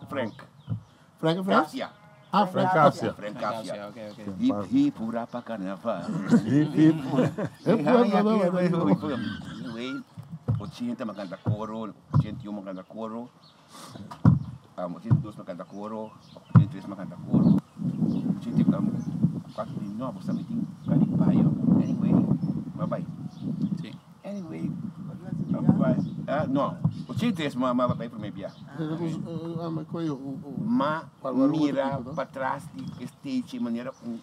Frank. Frank Frank? Casia. Ah, Frank Casia. Frank Casia. Okay, okay. Hip hip hurra pa carnaval. Hip hip. Anyway, 80 mi a canta coro, 81 mi a canta coro, 82 mi a canta coro, 83 mi a canta coro. 84 di no, bosa mi tin kari payo. Anyway, ma bai. Sí. Anyway, ma no, 83 ma ma bai prome bia. Ma mira patras di e stage manera un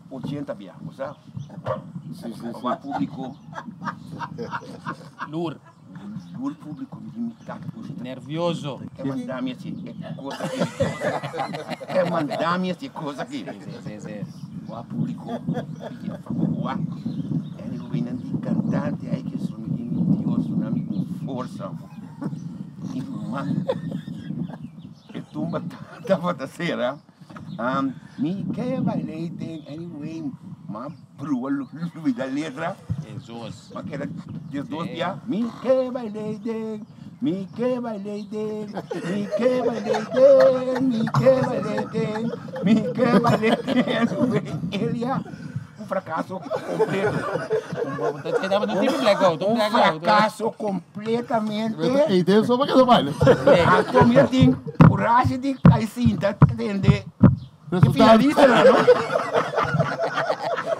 80 bia, bo sa? Sí, sí, sí. Wak publico. Lur. Lur público mi di mi tata ku si. Nervioso. E manda mi hasi e kos aki. E manda mi hasi e kos aki. Si, si, si. Wak público pidi a favor wak. Anyway nan di kantante ai ke so mi di mi Dios duna mi un forsa. Mi ruman e tumba tabata sera. Mi ke baile den anyway ma brua lubida letra. Jesus. Ma keda des dos bia. Mi ke baile den, mi ke baile den, mi ke baile den, mi ke baile den, mi ke baile den. Elia, un fracaso completo. Un fracaso completamente. Ei den so pa keda baile. Anto mi a tin Kurashi di kai sinta tende e finalista nan no.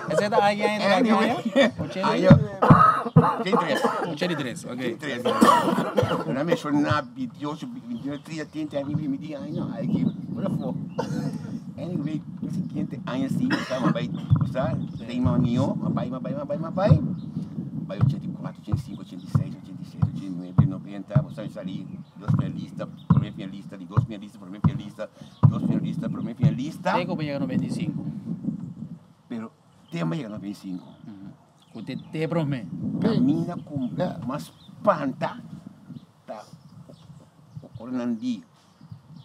Ese ta aña entra ki aña? Aña 83. 83, ok. 83. Nan a menshoná 28, 29, 30, 30 aña mi di ay no, ay ki ora fo. Anyway, e siguiente aña si mi sa bai, sa, den mama mihó, m'a bai, m'a bai, m'a bai, m'a bai. Bai 84, 85, 86, 87, 89, 90, bo sa mi sali dos finalista. Promé finalista, di dos finalista, promé finalista, dos finalista, promé finalista. Te ku bo yega 95. Pero te bo yega 95. Ku te te promé. Kaminda ku mas spanta ta ora nan di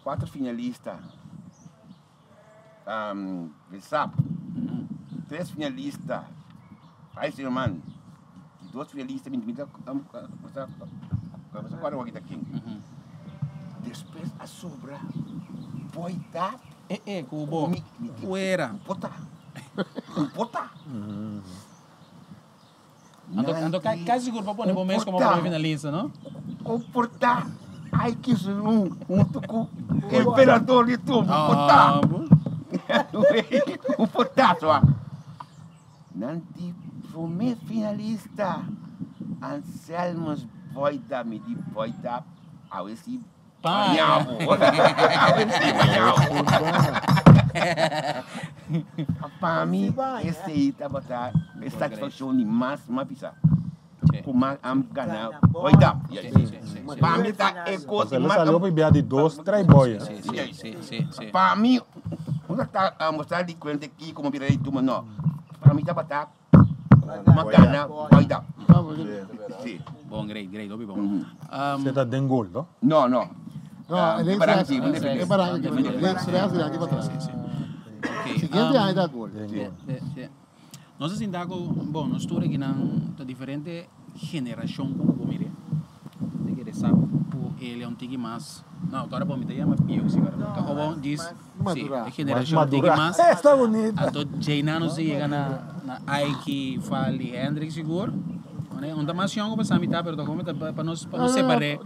kuater finalista Resap, tres finalista Iceman, di dos finalista mi ta kuadra wak ta ken. Despues a sobra Boy Tap. E e ku bo fuera. Un por ta. Un por ta. Anto anto casi sigur pa pone bo mes como primer finalista, no? Un por ta. Ai kisu un hunto ku emperador di tur. Un por ta. Un por ta so. Nan di prome finalista Anselmus Boyda mi di Boyda awe si Bañabo. Awe si bañabo. Pa mi esei tabata e satisfakshon di mas mas bisa ku mas a gana Boyda. Pa mi ta e kos di mas. Salió pa bia di dos trai boy. Pa mi no ta mostra di kuenta ki komo bira di tuma no. Pa mi tabata Kuma gana Boyda. Si. Bon, great, great, hopi bon. Se ta den gol, no? No, no. No, e links rechts. E baranka ki links rechts i aki patras. Siguiente aña ta gol. Nos a sinta ku, bon, nos tur akinan ta diferente generashon ku bo mira. Te kere sa ku el e un tiki mas, no, ora bo mi ta yama bieu si, pero ta gewoon djis, si, e generashon un tiki mas. Anto djeinan nos a yega na na Aiki, Fali, Hendrik sigur. Un ta mas yòn ku pasá mitá, pero ta gewoon ta pa nos pa nos separ'é.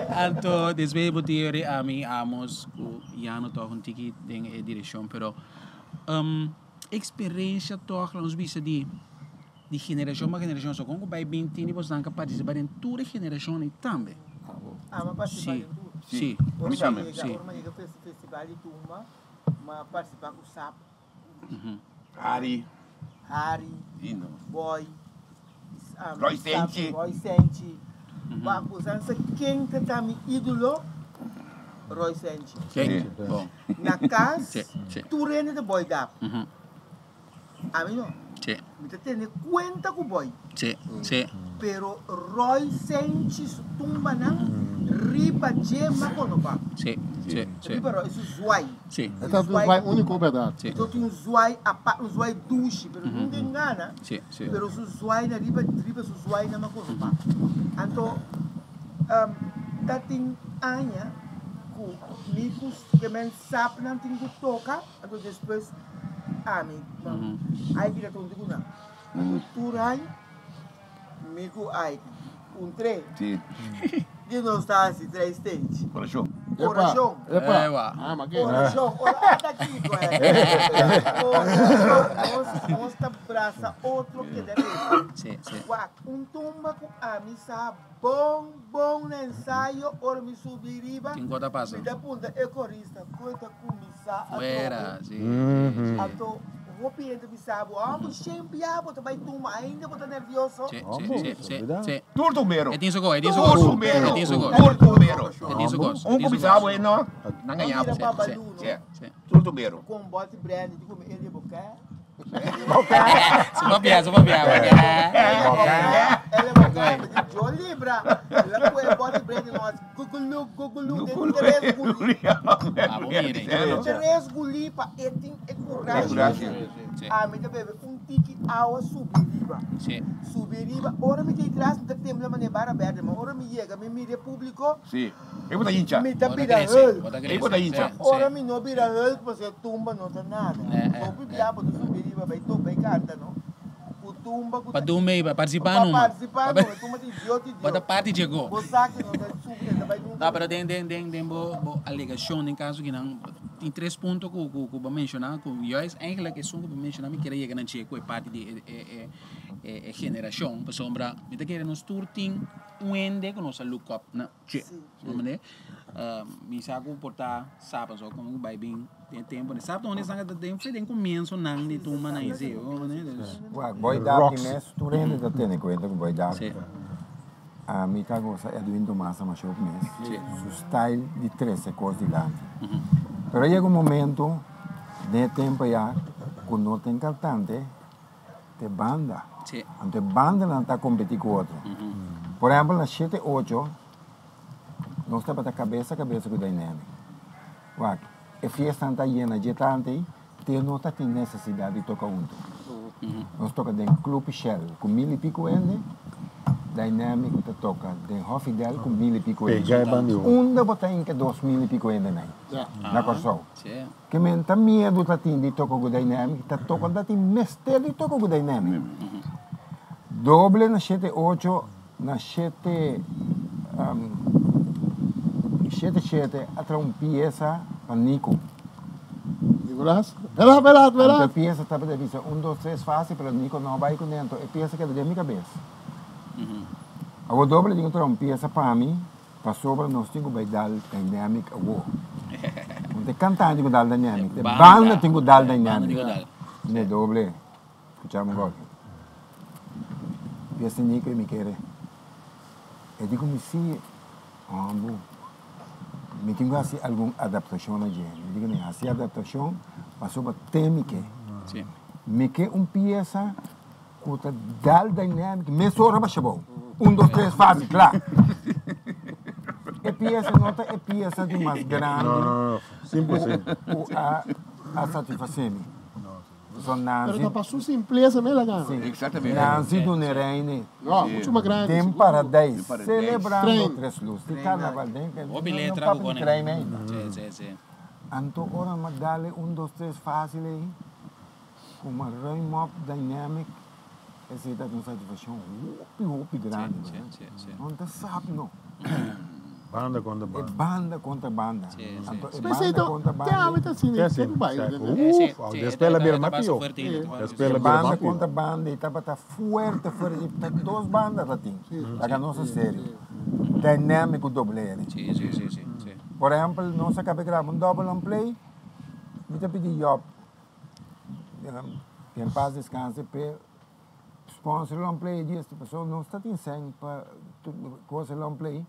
Anto despues bo tin yori ami, Amos ku Yano tòg un tiki den e direkshon, pero Experiencia toch laat nos bisa di di generacion pa generacion so con cu bay bin tin di bosnan ka participa den tur e generacionnan tambe. Ama participa Si den tur. si Ora si mi yega si. ora mi yega festival di tumba ma participa cu sap. Harry. Harry. Lindo. Boy. Roy Senchi. Roy Senchi. Ba kusa sa ken ta ta mi ídolo Roy Senchi. Sí. Bon. Na kas Sí, sí. tur hende ta boy dap. Ami no. Sí. Mi ta tene kuenta ku boy. Sí, sí. Pero Roy Senchi su tumbanan riba dje makonopa. Sí, sí, sí. Riba Roy su zwai. Sí. E ta un zwai úniko bèrdat. Sí. E ta un zwai apart, un zwai dushi, pero nunca e gana. Sí, sí. Pero su zwai na riba, riba su zwai na makonopa. Anto ta tin aña ku mi ku ke men sapnan tin ku toka, anto despues ami. Ai kita tonto ku nan. Anto tur aña mi ku Aiki un tre. Sí. Di nos ta hasi tres stage. Orashon. Orashon. Epa. Ewa. Ah, ma ke. Orashon. Ora ata kiko eh. Orashon. Nos, nos ta brasa otro keda resa. Sí, sí. Wak, un tumba ku ami sa bon, bon na ensayo, ora mi subi riba, Tin kos ta pasa. mi ta punta e korista, koe ta kuminsá atrobe. Fuera, sí, sí, sí. Anto. Hopi hende bisa bo, Amo, shen bia bo ta bai tuma, ainda bo ta nervioso? Si, si, si, si. Tur tumbero. E tin su kos, e tin su kos. Tur tumbero. E tin su kos. Tur tumbero. E tin su kos. Un ku bisa bo e no, nan gaña bo. Mira Babalu, no? Si, si. Tur tumbero. Kon bòti brandy, di kome el di bo kè. Su papia, su papia. El e bo kè, mi di yo libra. La ku e bòti brandy no hasi gugulu, gugulu, den tres guli. Abo mira. Den tres guli pa e tin e kurashi. Ami ta bebe un tiki awa subi riba. Subi riba, ora mi ta tras mi ta tembla manera bara berde, ma ora mi yega mi mira e publico. E bo ta hincha. Mi ta bira hulk. E bo ta hincha. Ora mi no bira hulk pasobra e tumba no ta nada. Hopi bia bo ta subi riba bai topa e canta no. Cu tumba cu Pa dun mei, pa participa numa. Pa participa numa. E tumba ta idiot idiot. Bo ta parti dje go. Bo sa cu no ta subi e ta bai nunca. No pero den den den den bo bo alegacion den caso kinan tin tres punto cu cu cu bo menciona cu juist eigenlijk esun cu bo menciona mi kier a yega na dje cu e parti di e e e e generacion pasobra mi ta kere nos tur tin un hende cu nos a look up na dje. No mende? Mi sa ku por ta sa pasobra komo ku bai bin den e tempo. Sa ta esnan ta den fe den komiensonan di tuma nan esei, no mende? Dus. Wak, Boy Darky mes tur hende ta tene kuenta ku Boy Darky. Ami ta gosa Edwin Tomasa masha hopi mes. Su style di trese kos dilanti. Pero a yega un momento den e tempo ya ku no tin kantante te banda. Anto e bandanan ta kompetí ku otro. Por ehèmpel na shete ocho Nos tabata kabes a kabes ku Dynamic. Wak, e fiestanan ta yena dje tantu ei, te no ta tin nesesidat di toka huntu. Nos toka den Club Shell ku mil i piku hende, Dynamic ta toka den Hofidel ku mil i piku hende. Unda bo ta hinka 2000 i piku hende nai? Na Kòrsou. Ke men ta miedu ta tin di toka ku Dynamic, ta toka ta tin mester di toka ku Dynamic. Doble na shete ocho Na shete shete shete a traha un piesa pa Nico. Nicolas, Verá, verá, verá. Anto e piesa tabata bisa un dos tres fácil pero Nico no a bai kuné anto e piesa keda den mi kabes. Awor doble tin ku traha un piesa pa mi pasobra nos tin ku bai dal dynamic awor. No ta e kantante ku dal dynamic, e banda tin ku dal dynamic. Ne doble. Scuchami un gòlpi. Pies di Nico y mi kere. E di ku mi si, hòmbu, mi tin ku hasi algun adaptashon na dje. Mi di ku mi hasi adaptashon pasobra te mi ke. Mi ke un piesa ku ta dal dynamic mesora basha bou. Un, dos, tres, fásil, kla. E piesa no ta e piesa di mas grandi ku a satisfasé mi. Pero ta pa su simpleza me la gana. Sí. Nancy Dunereine. No, mucho mas grande. Den Paradijs, celebrando tres luz di carnaval. Den Hopi letra cu pone. Sí, sí, sí. Anto ora mi a dale un dos tres facil ey, cu a ruim op dynamic, esey ta un satisfaccion hopi hopi grandi. Sí, sí, sí. No ta sap no. Banda contra banda. E banda contra banda. Sí, sí. Anto e Pero esey banda ta, contra te banda. awe ta asina, Te te Dubai. asina, ¿entendés? Uf, despues la bira mas pio. Despues la bira Banda mas pio. contra banda y tabata fuerte fuerte y ta dos banda ta tin. Laga nos a serio. Dynamic cu doble R. Sí, sí, sí, sí, sí. Por ehempel, nos a caba graba un double long play, mi ta pidi Job, que en paz descanse, p'e Sponsor long play di esta pasobra nos ta tin sèn pa cosa long play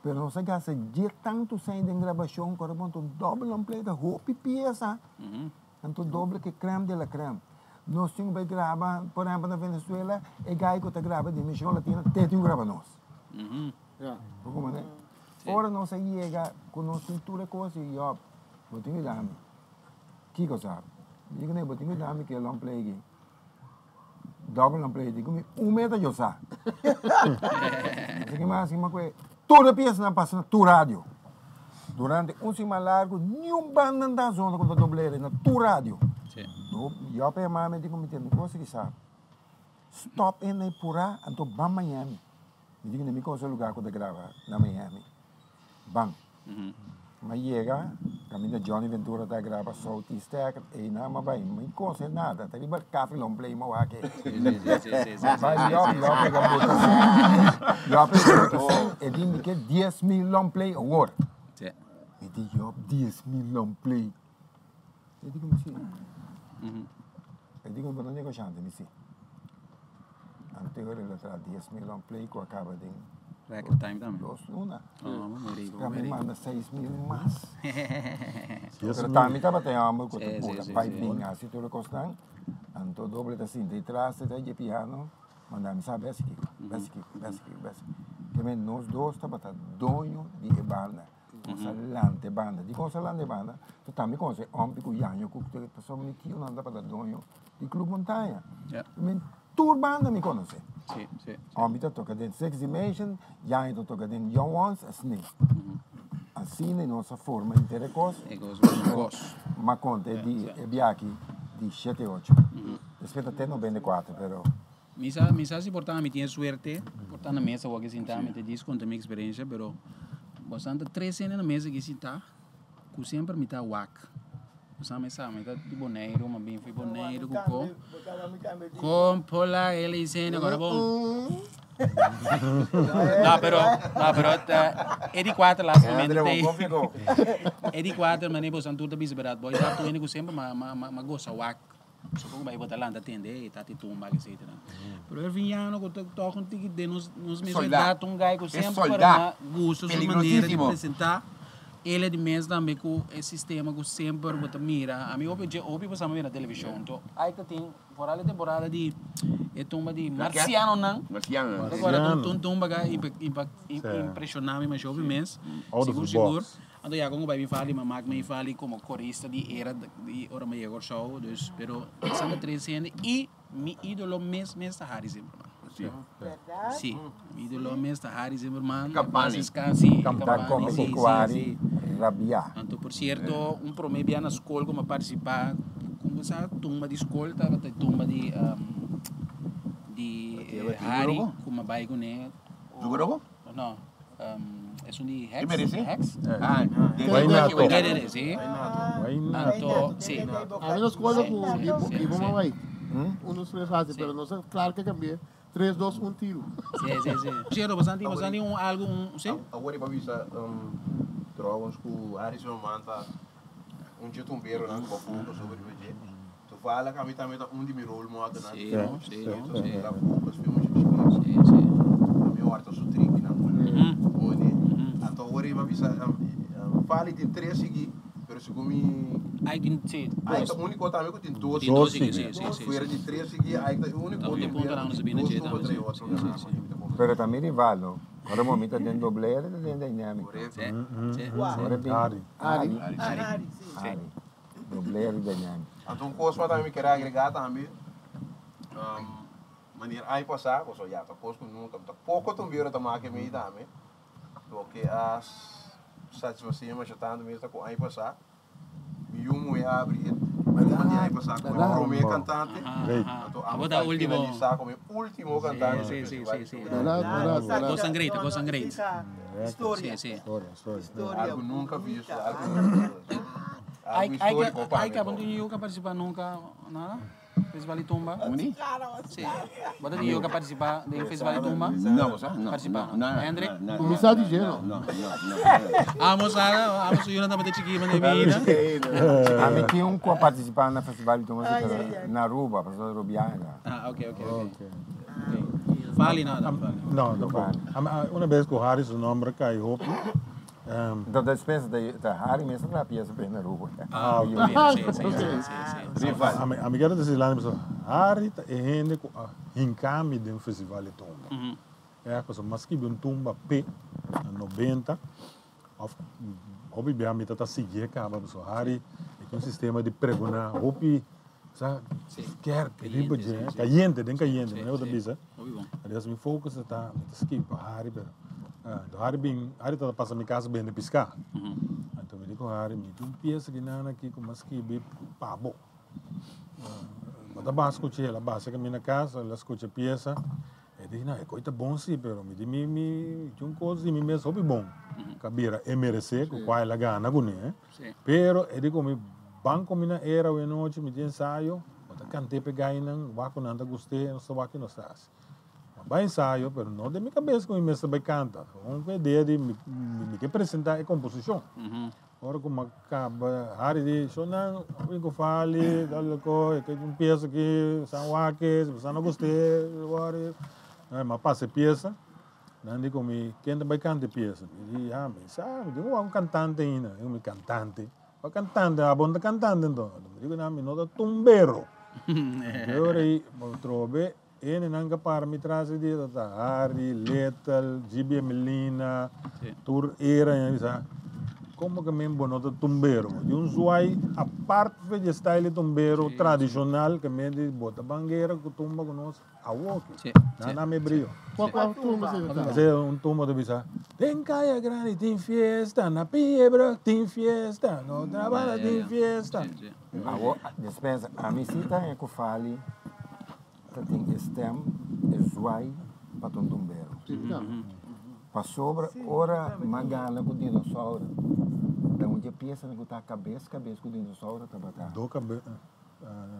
pero nos a gasta dje tantu sèn den grabashon ku ora bo anto doble long play ta hopi piesa anto doble ke krèm de la krèm nos tin ku bai graba por ehèmpel na Venezuela e gai ku ta graba Dimension Latina te tin ku graba nos bo komprende ora nos a yega ku nos tin tur e kos i yòp bo tin ku dami kiko sa mi di kuné bo tin ku dami ke long play aki. Double nan play di ku mi un meta yo sa. Así que mas así ku tur e pieza nan pasa na tur radio. Durante un siman largo niun banda nan ta zona ku ta doblera na tur radio. Sí. Yo pe mami di ku mi tende cosa ki sa. Stop en e pura anto ban Miami. Mi di ku mi kosa lugar ku ta graba na Miami. Ban. M'a yega, kaminda Johnny Ventura ta graba Southeast Tech, einan m'a bai, mi kose nada, ta riba Café Long Play m'a wak ei. Bai Job, Job pega buta sen, Job pega buta sen, e di mi ke 10,000 long play awor. Mi di Job, 10,000 long play. E di ku mi si. E di ku bo ta negoshante, mi si. Antigua el a traha 10,000 long play ku a kaba den Record time tambe. dos luna. Oh, muy rico, Ka muy mi rico. manda 6,000 mas. Dies Pero mil. tambe tabata e homber ku ta Sí, sí, pura sí, pai sí. bin hasi tur e kosnan. Anto doble ta sinta i tras ta dje piano. Manda mi sa besi kiko, besi kiko, besi kiko, besi. Ke men nos dos tabata doño di e banda. Nos a lanta e banda. Dikon nos a lanta e banda? To tambe konosi Ompi ku Yaño ku pasobra mi tionan tabata doño di Club Montaña. Ke men tur banda mi konosé. Ompi ta toka den Six Dimension, Yaño ta toka den Young Ones, asina. Asina nos a forma henter e kos. M'a konta e di e biaha di shete ocho. Despues ta te 94 pero. Mi sa mi sa si por ta mi tin e suerte por ta na mesa awor aki sinta mi ta djis konta mi eksperensia pero bastante tres hende na mesa aki sinta ku semper mi ta wak bo sa mi sa mi ta di Boneiru mi a bin for di Boneiru ku ko kon por la el dicen agora bon no pero no pero e di kuater laatste momento te e di kuater mane boso tur ta bisa berdad bo sa tur hende ku semper ma ma ma gosa wak. Supongo bai bo ta lanta tende e tati tumba etcetera. Pero e viñano ku ta tok un tiki den nos nos mes edat un gai ku semper na gusta su manera di presenta. El e di mes tambe ku e sistema ku semper bo ta mira. Ami hopi dje hopi bo sa mira televishon. Anto ai ta tin foral e temporada di e tumba di marcianonan. Marciano. Un tumba ka impresiona mi masha hopi mes. Sigur sigur. Anto ya con cu bay mi fali, ma mak mi fali como corista di era di ora mi yega Corsou, dus pero esnan ta tres hende y mi idolo mes mes ta Harry Zimmerman. Si. Verdad? Si, mi idolo mes ta Harry Zimmerman. Campani. Si, Ta Campani, come si, si, cuari si. rabia. Anto por cierto, un prome bia na scol cu mi a participa, como sa tumba di scol tabata e tumba di di Harry cu mi a bay cune. No, esun di Hex. Hex? Ah, Wainato. DDD, si. Anto, si. A mi no scuerdo cu di bo mama bai. Un, dos, tres haci, pero no sa claro que cambié. Tres, dos, un tiro. Si, si, si. Cierto, bastante, bastante un algo, un, si. Awor e pa bisa trouwens cu Harry Zimmerman ta un dje tumberonan cu bo focus over riba dje. Toevallig ami tambe ta un di mi role modelnan. Sí, no, sí, no, sí. Ta focus fi mucha chikito. Sí, sí. Ami horta su trikinan. Pone. Anto awor e bisa Fali tin tres sigui, pero segun mi. Ai tin, sí. Ai ta unico tambe cu tin dos. Tin dos sigui, sí, sí, sí. Fuera di tres sigui, ai ta e unico Tambe punto nan nos a bini dje tambe, sí, sí, sí. Pero ta mi rival no. Ora bo mi ta den doblera ta den dynamic. Sí, sí. Ora bin Ari. Ari. Ari, sí. Ari. Doblera di dynamic. Anto un kos ku tambe mi kere agregá tambe, manera aña pasá, pasobra ya ta kos ku nunka, ta poko tumbiero ta make mi tambe, loke a satisfasé mi masha tantu mes ta ku aña pasá mi yu muhé a abri e tumba di aña pasá komo e promé kantante, anto amo ta finalisá komo e último kantante di festival di tumba. Gosan great, gosan great. Historia. Sí, sí. Algu nunka visto, algu nunka visto. Algu histórico pa Ai mi. ka bo tin yu ka participa nunca nada? Festival di Tumba? Uni? Sí. Bo ta tin yu ka participa den Festival di Tumba? No, sa, no. Participa? No, no, Hendrik? no, no, Kuminsá di dje, no? no? No, no, no. Amos sa, amos su yunan tabata chikí mane mi ida. Ami tin un ku a participa na Festival di Tumba si pero na Aruba, pasobra Rubiana. Ah, ok, ok, ok. Fali nada, fali. No, tampoco. Una bes ku Harry su nomber kai hopi. Enton ta despensa ta Harry mes ta traha pieza pa na Aruba. Ah, Sí, sí, sí, sí, sí. Ami ami kier deci lani pasobra Harry ta e hende ku a hinka mi den festival di tumba. E pasobra mi a skibi un tumba pe na nobenta of hopi bia mi ta ta sigui e kaba pasobra Harry e tin un sistema di pregona hopi sa skerp riba dje kayente den kayente manera bo ta bisa. Adios mi focus ta ta mi ta skibi pa Harry pero Harry bin Harry ta pasa mi casa bende pisca anto mi di cu Harry mi tin un pieza ki nan aki cu mi a skibi pa bo bo ta basa scucha el a basa cu mi na casa el a scucha e pieza e di no e coy ta bon si pero mi di mi mi tin un cos di mi mes hopi bon ca bira e merece cu cua el a gana cune pero e di cu mi ban cu mi na era awe nochi mi tin ensayo. Bo ta kant'é p'e gainan, wak ku nan ta gust'é, nos ta wak ki nos ta hasi. Mi a bai ensayo, pero no den mi kabes ku mi mester bai kanta. Un ku idea di mi mi ke presentá e komposishon. Ora ku mi a kaba hari di shownan bin ku fali dal ko e un piesa aki san wak-e si bo sa no gust'é wòri mi a pasa e piesa nan di ku mi ken ta bai kanta e piesa mi di ya mi sa mi tin ku wak un kantante ainda mi di ku mi kantante kua kantante abo no ta kantante anto mi di ku nan mi no ta tumbero e ora ei bo trobe Hendenan ka para mi tras e dia ta ta Harry, Little, GB Emelina, tur era ya bisa como que men bo no ta tumbero. Di un zwai apart fe di e style di tumbero tradicional ke men di bo ta ban guera ku tumba ku nos awoki. Nan nan me brio. Kua kua tumba esei ta? Esei un tumba ta bisa Den Kaya Grandi tin fiesta, na Piebrug tin fiesta, na Otrabanda tin fiesta. Awo dispensa, ami si ta haña ku fali. Ta tin e stem, e zwaai pa ta un tumbero. Pasobra ora m'a gana ku dinosauro, ta un dje piesanan ku ta kabes kabes ku dinosauro tabata. Do kabe,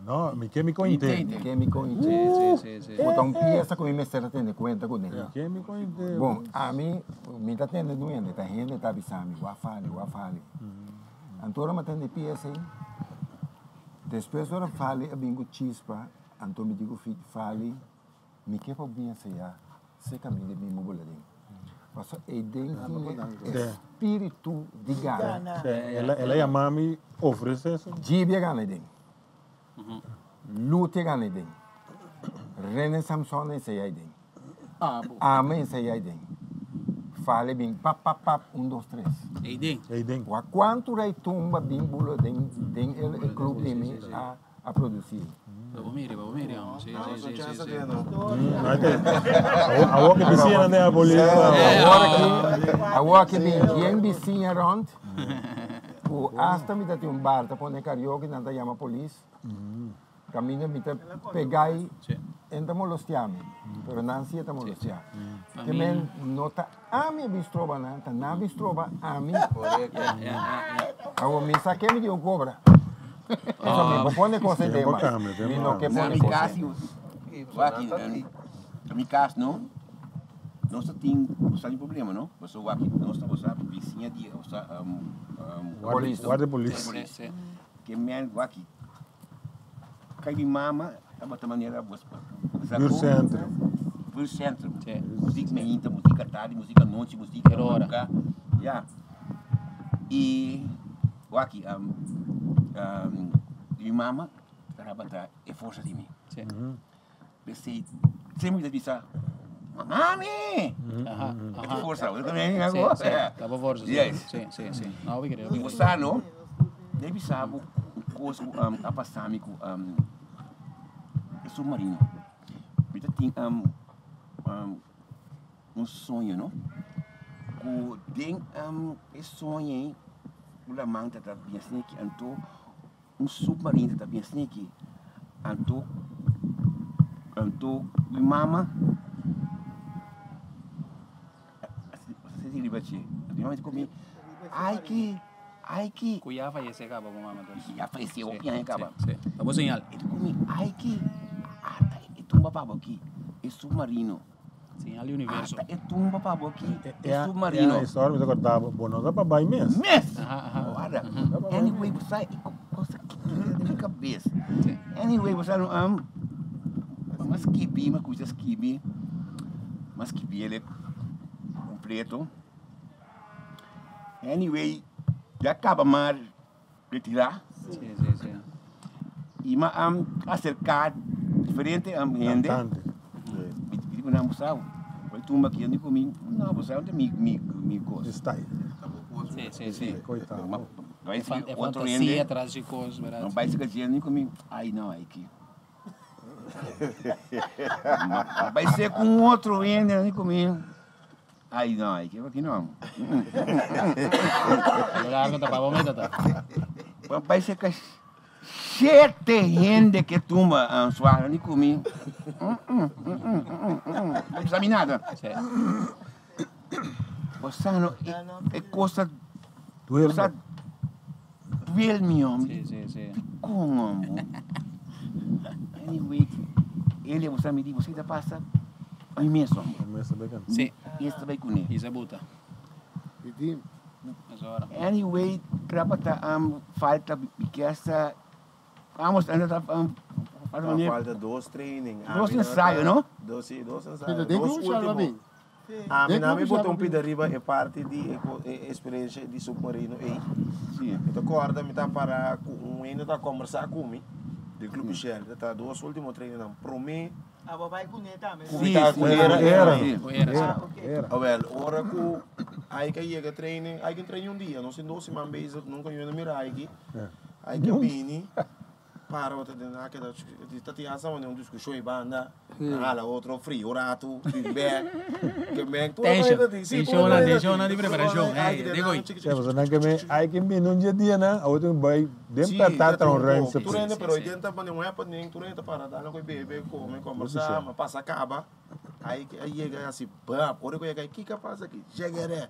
no, mi ke mi kointe. Mi ke mi kointe. Ku ta un piesa ku mi mester a tene kuenta kuné. Mi ke mi kointe. Bon, ami, mi ta tende nuende, ta hende ta bisa mi, wak fali, wak fali. Anto ora m'a tende e piesa ei, despues ora fali a bin ku chispa. Anto mi di ku Fali, Mi ke pa bin enseñá se kaminda di mi bula den. Pasobra ei den tin e spiritu di gana. El a yama mi ofresé su. Gibi a gana ei den. Luti a gana ei den. Rene Samson a enseñá ei den. Ami a enseñá ei den. Fali bin pap pap pap un dos tres. Ei den. Ei den. Wak kuantu rei tumba bin bula den den e club di mi a. A produci. Bo miri, bo miri, hombre. Sí, sí, sí, sí, sí. Awor ki bisiñanan den a polis. Awor aki, awor aki bin bien bisiña rond ku asta mi ta tin un bar ta pone karaoke nan ta yama polis. Kaminda mi ta pega i e ta molestia mi, pero nan si e ta molestia. Ke men no ta ami a bin stroba nan, ta nan a bin stroba ami. Awor mi sa ke mi tin ku kobra. Eso mi por pone cosa en tema. Mi no ke pone cosa. Na mi kas, na mi kas no, nos ta tin, nos ta tin problema no, pasobra wak nos ta gosa bisiña di Polis. Guardia polis. Ke men wak Kai mi mama tabata manera bos Buurtcentrum. Buurtcentrum. Muziek meinta, muziek atardi, muziek anochi, muziek madruga. Ya. I waki mi mama tabata e forsa di mi. P'esei semper mi ta bisa, Mami! E ta forsa. Yes. I bo sa no, debe bisa bo un kos ku a pasa mi ku e submarino. Mi ta tin un soño no, ku den e soño ei ku laman ta bien sneki anto. Un submarino ta bien sneaky. Anto, anto mi mama a sinti riba dje. Mi mama di ku mi, Ai ki, ai ki. Ku ya fayesé kaba bo mama dus. Ya fayesé hopi aña kaba. Si, si. Ta bo señal. E di ku mi, Ai ki, ata e tumba pa bo aki, e submarino. Señal di universo. Ata e tumba pa bo aki, e submarino. E historia mi ta corda bo, bo no ta pa bay mes. Mes! Guarda. Anyway, bo sa e cosa ki den mi cabes. Anyway, bo sa no, mi a skibi, mi a cuminsa skibi, mi a skibi el completo. Anyway, ya caba mar retira. I mi a aserká diferente hende. Kantante. Mi di ku nan, bo sa, bai tumba aki hende ku mi. No, bo sa, no ta mi kos. Mi style. Sí, sí, sí. Koitado. Bai sigui E otro hende. fantasia tras di kos, bèrdat? No bai sigui hende ku mi. Ai, no, ai ki. Bai ser ku un otro hende ku mi. Ai, no, ai ki aki no. Lo largo ta pa bo meta ta. Bai ser ka shete hende ke tumba suave ni ku mi. No bisa mi nada. Bo sa no, e kos ta Duel. Duel mi hombre. Sí, sí, sí. Dikon hombre. Anyway, ele bo sa mi di, bo sa ki ta pasa? Ami mes hombre. Ami mes ta bai Sí. Mi mes ta bai kuné. Isa buta. Di Mesora. Anyway. Tabata falta bikesa amos anda ta falta dos training. Dos ensayo no? Dos si dos ensayo. Dos ultimo. Ami na mi bota un pida riba e parti di e experiencia di submarino ei. Mi ta corda mi ta para cu un hende ta combersa cu mi di Club Michel ta ta dos ultimo training nan prome. Ah bo bai cu ne tambe? Cu mi ta cu era era. Awel ora cu Aike a yega training Aike a train un dia nos tin dos siman bezig nunca yo no mira Aike Aike a bini Para bo ta den a keda ta tin hasta un discusion y banda a hala otro frio un rato bin bek ke men tur Tension, tensionnan, tensionnan di preparacion, ey, digo y. Sí, pasobra nan ke men hay ke bini un dje dianan awor tin bai den perta tra un ruimte. Tur hende pero hoy den ta pone un happening tur hende ta para dal nan bebe come combersa ma pasa caba hay a yega asi bap ora ku yega kiko a pasa aki jegere.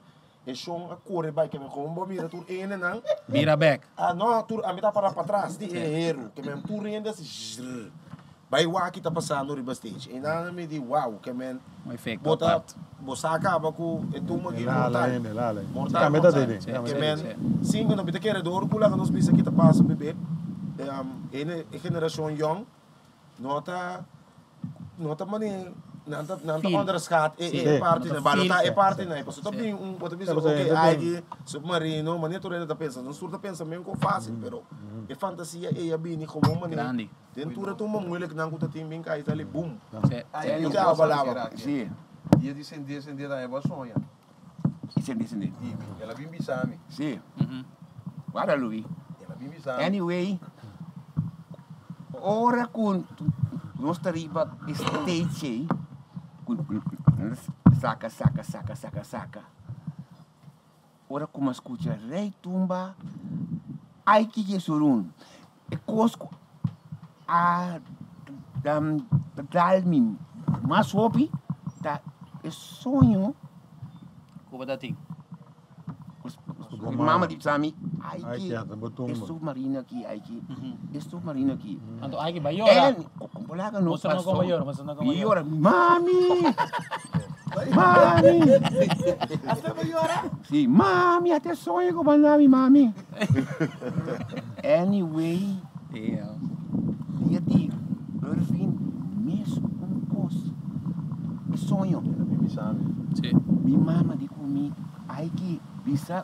E shon a kore bai ke men kon bo mira tur hendenan. Bira bek. Ah no tur ami ta para patras di e heru ke men tur hende asi zrrr bai wak ki ta pasando riba stage e nan a mi di wow ke men Un efecto bo ta apart. bo sa kaba ku e tumba aki mortal mortal Tambe ta mortal dede. ke men sin ku no mi ta kere dor ku laga nos bisa ki ta pasa bebe hende e generashon yong. No ta no ta mane nan ta nan ta onderschat e e parti nan balota e parti nan pasobra ta bin un bo ta bisa ok ai submarino mane tur hende ta pensa nos tur ta pensa men kon facil pero e fantasia ey a bini gewoon mane den tur e tumba moeilijk nan ku ta tin bin kai sali boom Ku te awa laba. Dia di sende sende ta bo a soña. Sende sende. El a bin bisa mi. Si. Guarda Louis. El a bin bisa mi. Anyway, ora ku nos ta riba e stage ei, ku saka saka saka saka saka, ora ku mi a skucha Rey Tumba, ai kiko surun, e kos ku a dal mi mas hopi ta e soño. Ku bo ta tin? Mi mama di bisa mi, ai ki e submarino aki, ai ki e submarino aki. Anto ai ki bai yora. Bo laga no paso. Bo yora, bo no Mi yora, mami, mami. Hasta bo yora? Si, mami, ata e soño ku bo a duna mi, mami. Anyway, dia di Irving mes un kos, e soño. Mi mama di ku mi, Ai ki bisa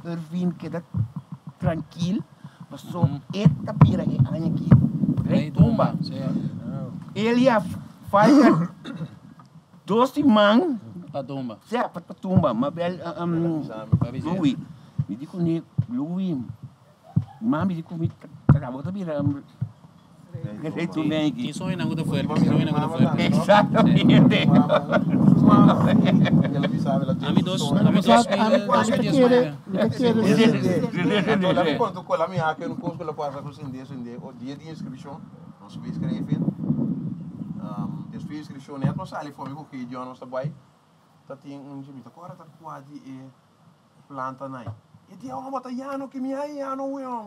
Irving keda trankil, paso e ta bira e aña aki rei tumba. El ya falta dos siman pa tumba. Sea, pa tumba. Ma bel Louis, mi di kuné, Louis, mami di ku mi tabata ta bira rei tumba aki. Tin soñonan ku ta fuerte, tin soñonan ku ta fuerte. Exactamente. Ami dos, ami dos mil, dos mil dies nuebe. Mi ta kere Anto la mi konta ku la mi hak un kos ku la pasa ku sende sende o dia di inskripshon nos bai skrefi despues di inskripshon net nos sali for mi ku Gideon nos ta bai ta tin un dje mi ta kòrda ta kua di e planta nai e di homber ta yano ki mi a yano weon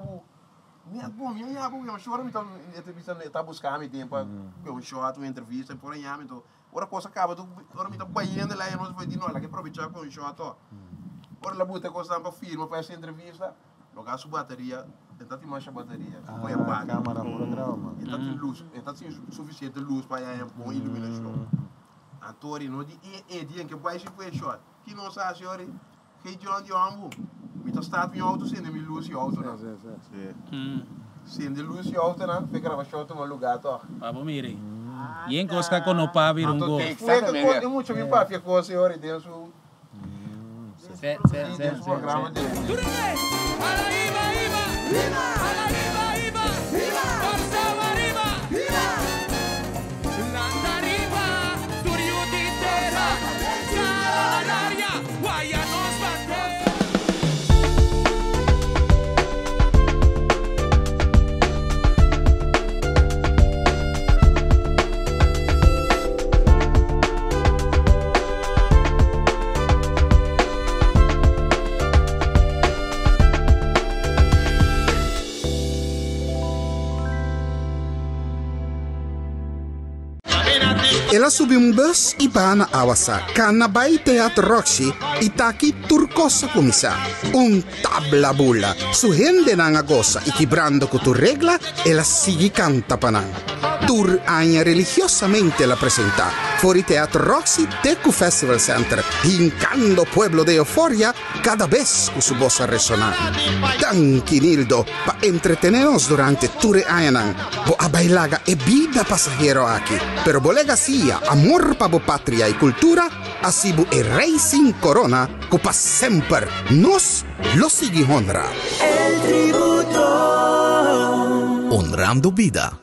net bon mi a yabo weon shora mi ta e ta bisa e ta buska mi den pa un shot un entrevista por a yami anto Ora kos a kaba tu ora mi ta bayendo la nos foi di no laga aprovecha ku un shot to. Ora la buta kosnan pa firma pa esa entrevista lo ga su bateria e ta tin masha bateria ku e paga. E ta tin lus e ta tin suficiente lus pa haña bon iluminacion. Anto ori no di e e di en ke bai si ku e shot. Ki nos a hasi ori? Hey John di hombu mi ta start mi auto sende mi lus di autonan. Sende lus di autonan pa e grabacion tuma lugar toch. Pa bo mira yen cos ka kono papia un go. Fue que mucho mi papia cos e ori den su Se se se den su programa de. El a subi un bus i baha na Awasa, kana bai Teatro Roxy i t'aki tur kos a kuminsá. Un tabla bula! Su hendenan a gosa i kibrando ku tur regla el a sigui kanta pa nan. Tur aña religiosamente el a presentá, for di Teatro Roxy te ku Festival Center, hinkando pueblo den euforia kada bes ku su bos a resoná. Danki Nildo pa entretené nos durante tur e añanan. Bo a bai laga e bida pasahero aki, pero bo legasia, amor pa bo patria i kultura, a sibu e rei sin korona ku pa semper nos lo sigui honra. El tributo. Honrando bida.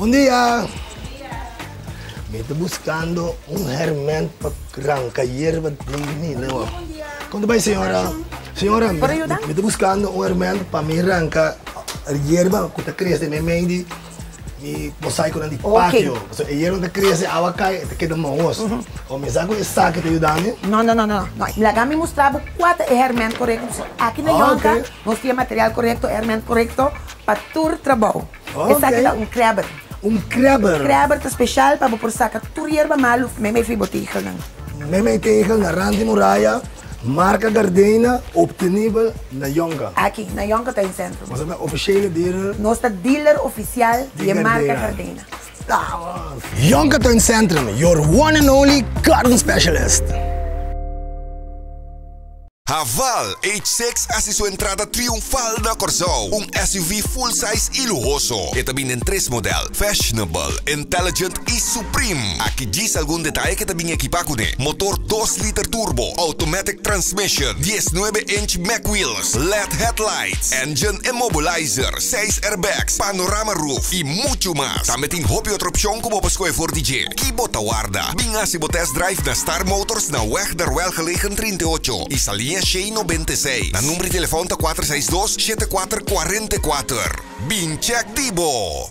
Bon dia! Mi ta buscando un herment pa ranca yerba den mi lewa. Con ta bay señora? Señora, mi, mi ta buscando un herment pa mi ranca yerba cu ta crece meimei di mi mosaiconan di patio. Pasobra e yerba ta crece, awa cay, e ta keda mahos. O mi sa cu esaki ta yuda mi? No, no, no, no. Laga mi mustra bo cua ta e herment corecto. Pasobra aki na Yonka nos tin e material corecto, e herment corecto pa tur trabou. Esaki ta un krabber. Un krabber. Krabber ta special pa bo por saca tur yerba malu meimei fi bo tegelnan. Meimei tegel na rand di muraya, marca Gardena, obtenibel na Yonka. Aki, na Yonka Tuincentrum. Nos ta officiële dealer. Nos ta dealer oficial di e marca Gardena. Yonka Tuincentrum, your one and only garden specialist. Haval H6 hasi su entrada triunfal na Kòrsou, un SUV full size i luhoso. E ta bini den tres modèl, Fashionable, Intelligent i Supreme. Aki djis algun detaye ku e ta bin ekipá kuné, motor dos liter turbo, automatic transmission, diesnuebe inch mag wheels, led headlights, engine immobilizer, seis airbags, panorama roof i muchu mas. Tambe tin hopi otro opshon ku bo por skohe for di dje. Ki bo ta warda? Bin hasi bo test drive na Star Motors na Weg der Welgelegen 38 i Saliña Shei 96. Nan number di telefòn ta 462 74 44. Bin check di bo!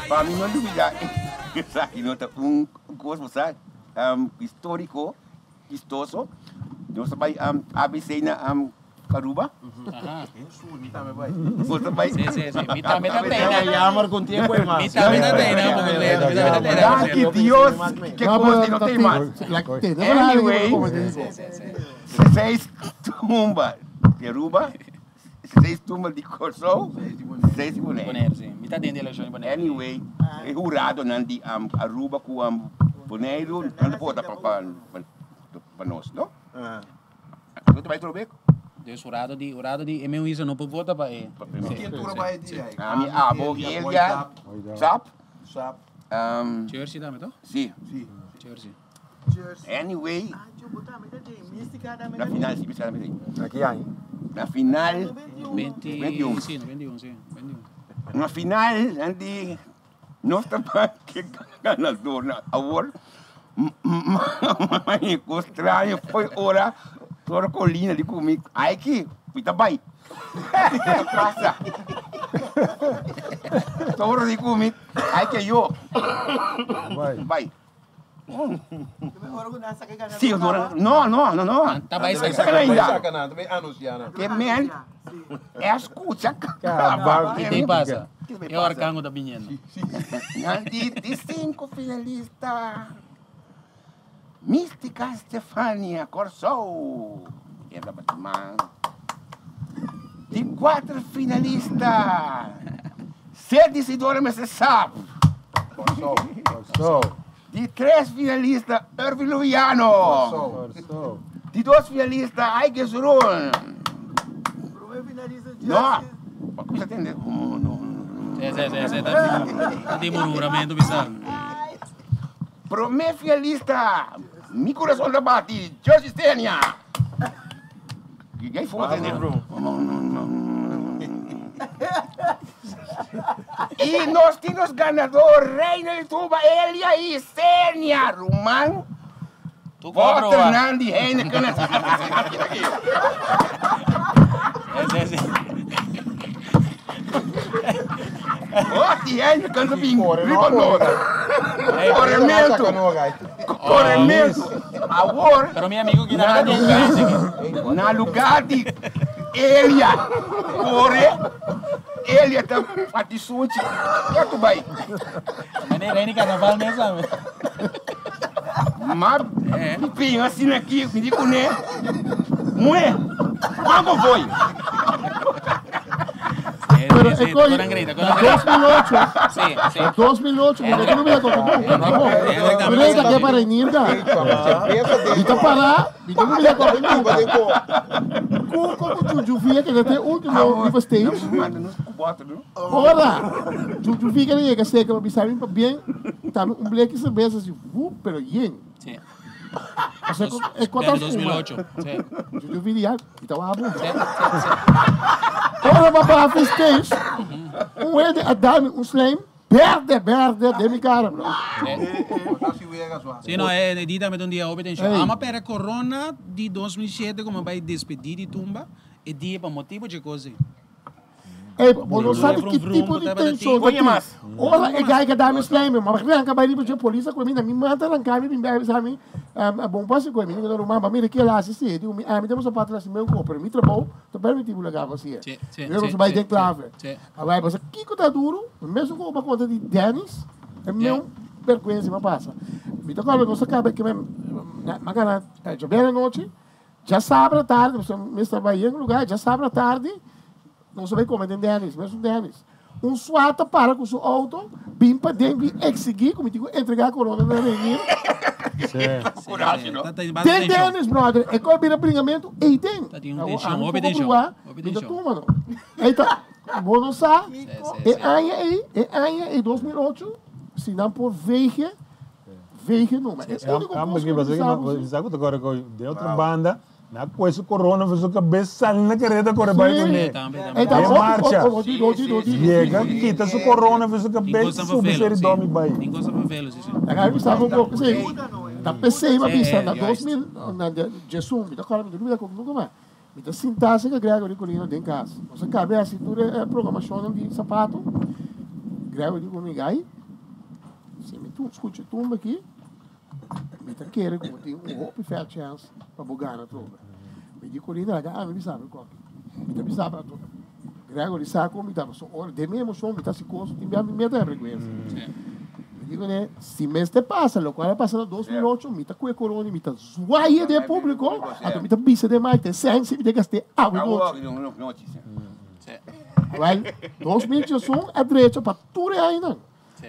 Pa mi no lubida esaki no ta un cos bo sa historico chistoso nos ta bay ABC na Aruba nos ta bay Danki Dios ke cos di no tin mas anyway seis tumba di Aruba Seis tumba di Kòrsou, seis di Bonaire. Bonaire, si. Mi ta den di elekshon di Bonaire. Anyway, e huradonan di Aruba ku Boneiru nan ta vota pa nos, no? No ta bai trobe? Dus hurado di, hurado di e meu isla no por vota pa e. Ken tur a bai di ai? Ami, abo, Elia, Sap. Sap. Jersey tambe, to? Si. Jersey. Anyway, na final, si, Mística tambe Na ki aña? Na final, 21. Si, 21, si, 21. Na final, nan di, nos ta pa ke ganador na awor, ma e kos straño foi ora Toro Colina di ku mi, ai ki, mi ta bai. Ke pasa? Toro di ku mi, ai ke yo, bai. Sí, no, no, no, no. Ta bai saca. Saca ainda. Ke men escucha. Ki te pasa? E orkango ta biniendo. Nan di di cinco finalista. Mística Stefania Kòrsou. E tabata man. Di cuatro finalista. Ser decidora mester sap. Kòrsou. Kòrsou. Di tres finalista Irving Luviano. Kòrsou. Di dos finalista Aike Zurun. Prome finalista No. Justin. Bo kuminsa tende. Sí, sí, sí, sí. Ta tin murmuramento bisa. Prome finalista Mi kurason ta bati Jersey Stenia. Gei fuma tende. I nos tin nos ganador Reina di Tuba Elia i Senia Ruman Boternan di Heineken. Oti Heineken ta bin riba nos. Korementu. Korementu. Awor Pero mi amigo ki na na lugar di Elia kore, Elia ta bati sunchi ketu bai. Mane rei di carnaval mes tambe. Ma mi pin asina aki, mi di kuné, Muhé, kua bo voi? Pero e coi, na 2008, na 2008, mi no mira con nunca, no. Pero ta ke para inirga. Mi ta para, mi no mira con nunca. Cuco cu Juju Via que te último riba stage. Ora, Juju Via que llega seca pa bisa mi pa bien, tambe un bleki cerveza así, wup, pero yen. Sí. O sea, e kota Dos mil ocho, sí. Juju Via, mi ta wak bo. Sí, sí, sí. Ora pa baha stage, un hende a dami un slijm berde, berde den mi cara, bro. Sí, no, e di tambe ta un dia hopi tension. Ey. Ama pere corona di 2007 como bai despedi di tumba, e dia pa motibo dje cos ei. Ey, bo no sabi ki tipo di tension ta tin. Ora e guy ka dami slijm, ma ranka bai riba dje polis a koe mi, na mi mata ranka mi bin bai bisa mi, bon pasi koe mi, mi ta ruman, ba mira ki el hasi si, e di mi, ami ta boso patra hasi meu ko, pero mi trabou ta permiti bo laga bo hasi e. Mi boso bai den clave. Awor, bo sa kiko ta duru? Mesun ku bo konta di Dennis, e meu bergwensa mi a pasa. Mi ta kòrda nos a kaba ke mi a gana djabièrnè anochi, djasabra tardi, pasobra mi mester bai yen lugá, djasabra tardi nos a bai kome den Dennis, mesun Dennis. Un suat a para ku su outo, bin paden, bin eksigí ku mi tin ku entregá korona na Reinier. Den Dennis, brother, e kos bira bringamentu eiden. Awor ami poko pruba, mi ta tuma no. Ei ta, bo no sa, e aña ei, e aña ei 2008, si nan por veeg, veeg numa. E úniko kos ku mi sa ku si. Sa ku ta kore ku den otro banda, nan a kohe su korona for su kabes, sali na kareda kore bai kuné. Den marcha, yega kita su korona for su kabes, subi seri domi bai. Laga mi sa ku bo, si, ta p'esei mi a bisa na 2000, na diesun, mi ta kòrda mi ta lubida ku nunka mas. Mi ta sintá serka Gregory ku Lino den kas. Nos a kab'é hasi tur e programashonnan di sapato. Gregory di ku mi, Gai, si mi skucha e tumba aki, mi ta kere ku bo tin un hopi fair chance pa bo gana atrobe. Mi di ku Lino, laga ami bisa bo koki. Mi ta bisa bo ato. Gregory sa kon mi ta, pasobra ora den mi emoshon mi ta hasi kos, tin bia mi meta e bergwensa. Mi di kuné, si mester pasa lokual a pasa na 2008, mi ta kue korona i mi ta Zwaye den publico, anto mi ta bisa den mai te sensi mi ta gast'é awe nochi. Wel, 2021 a drecha pa tur e añanan.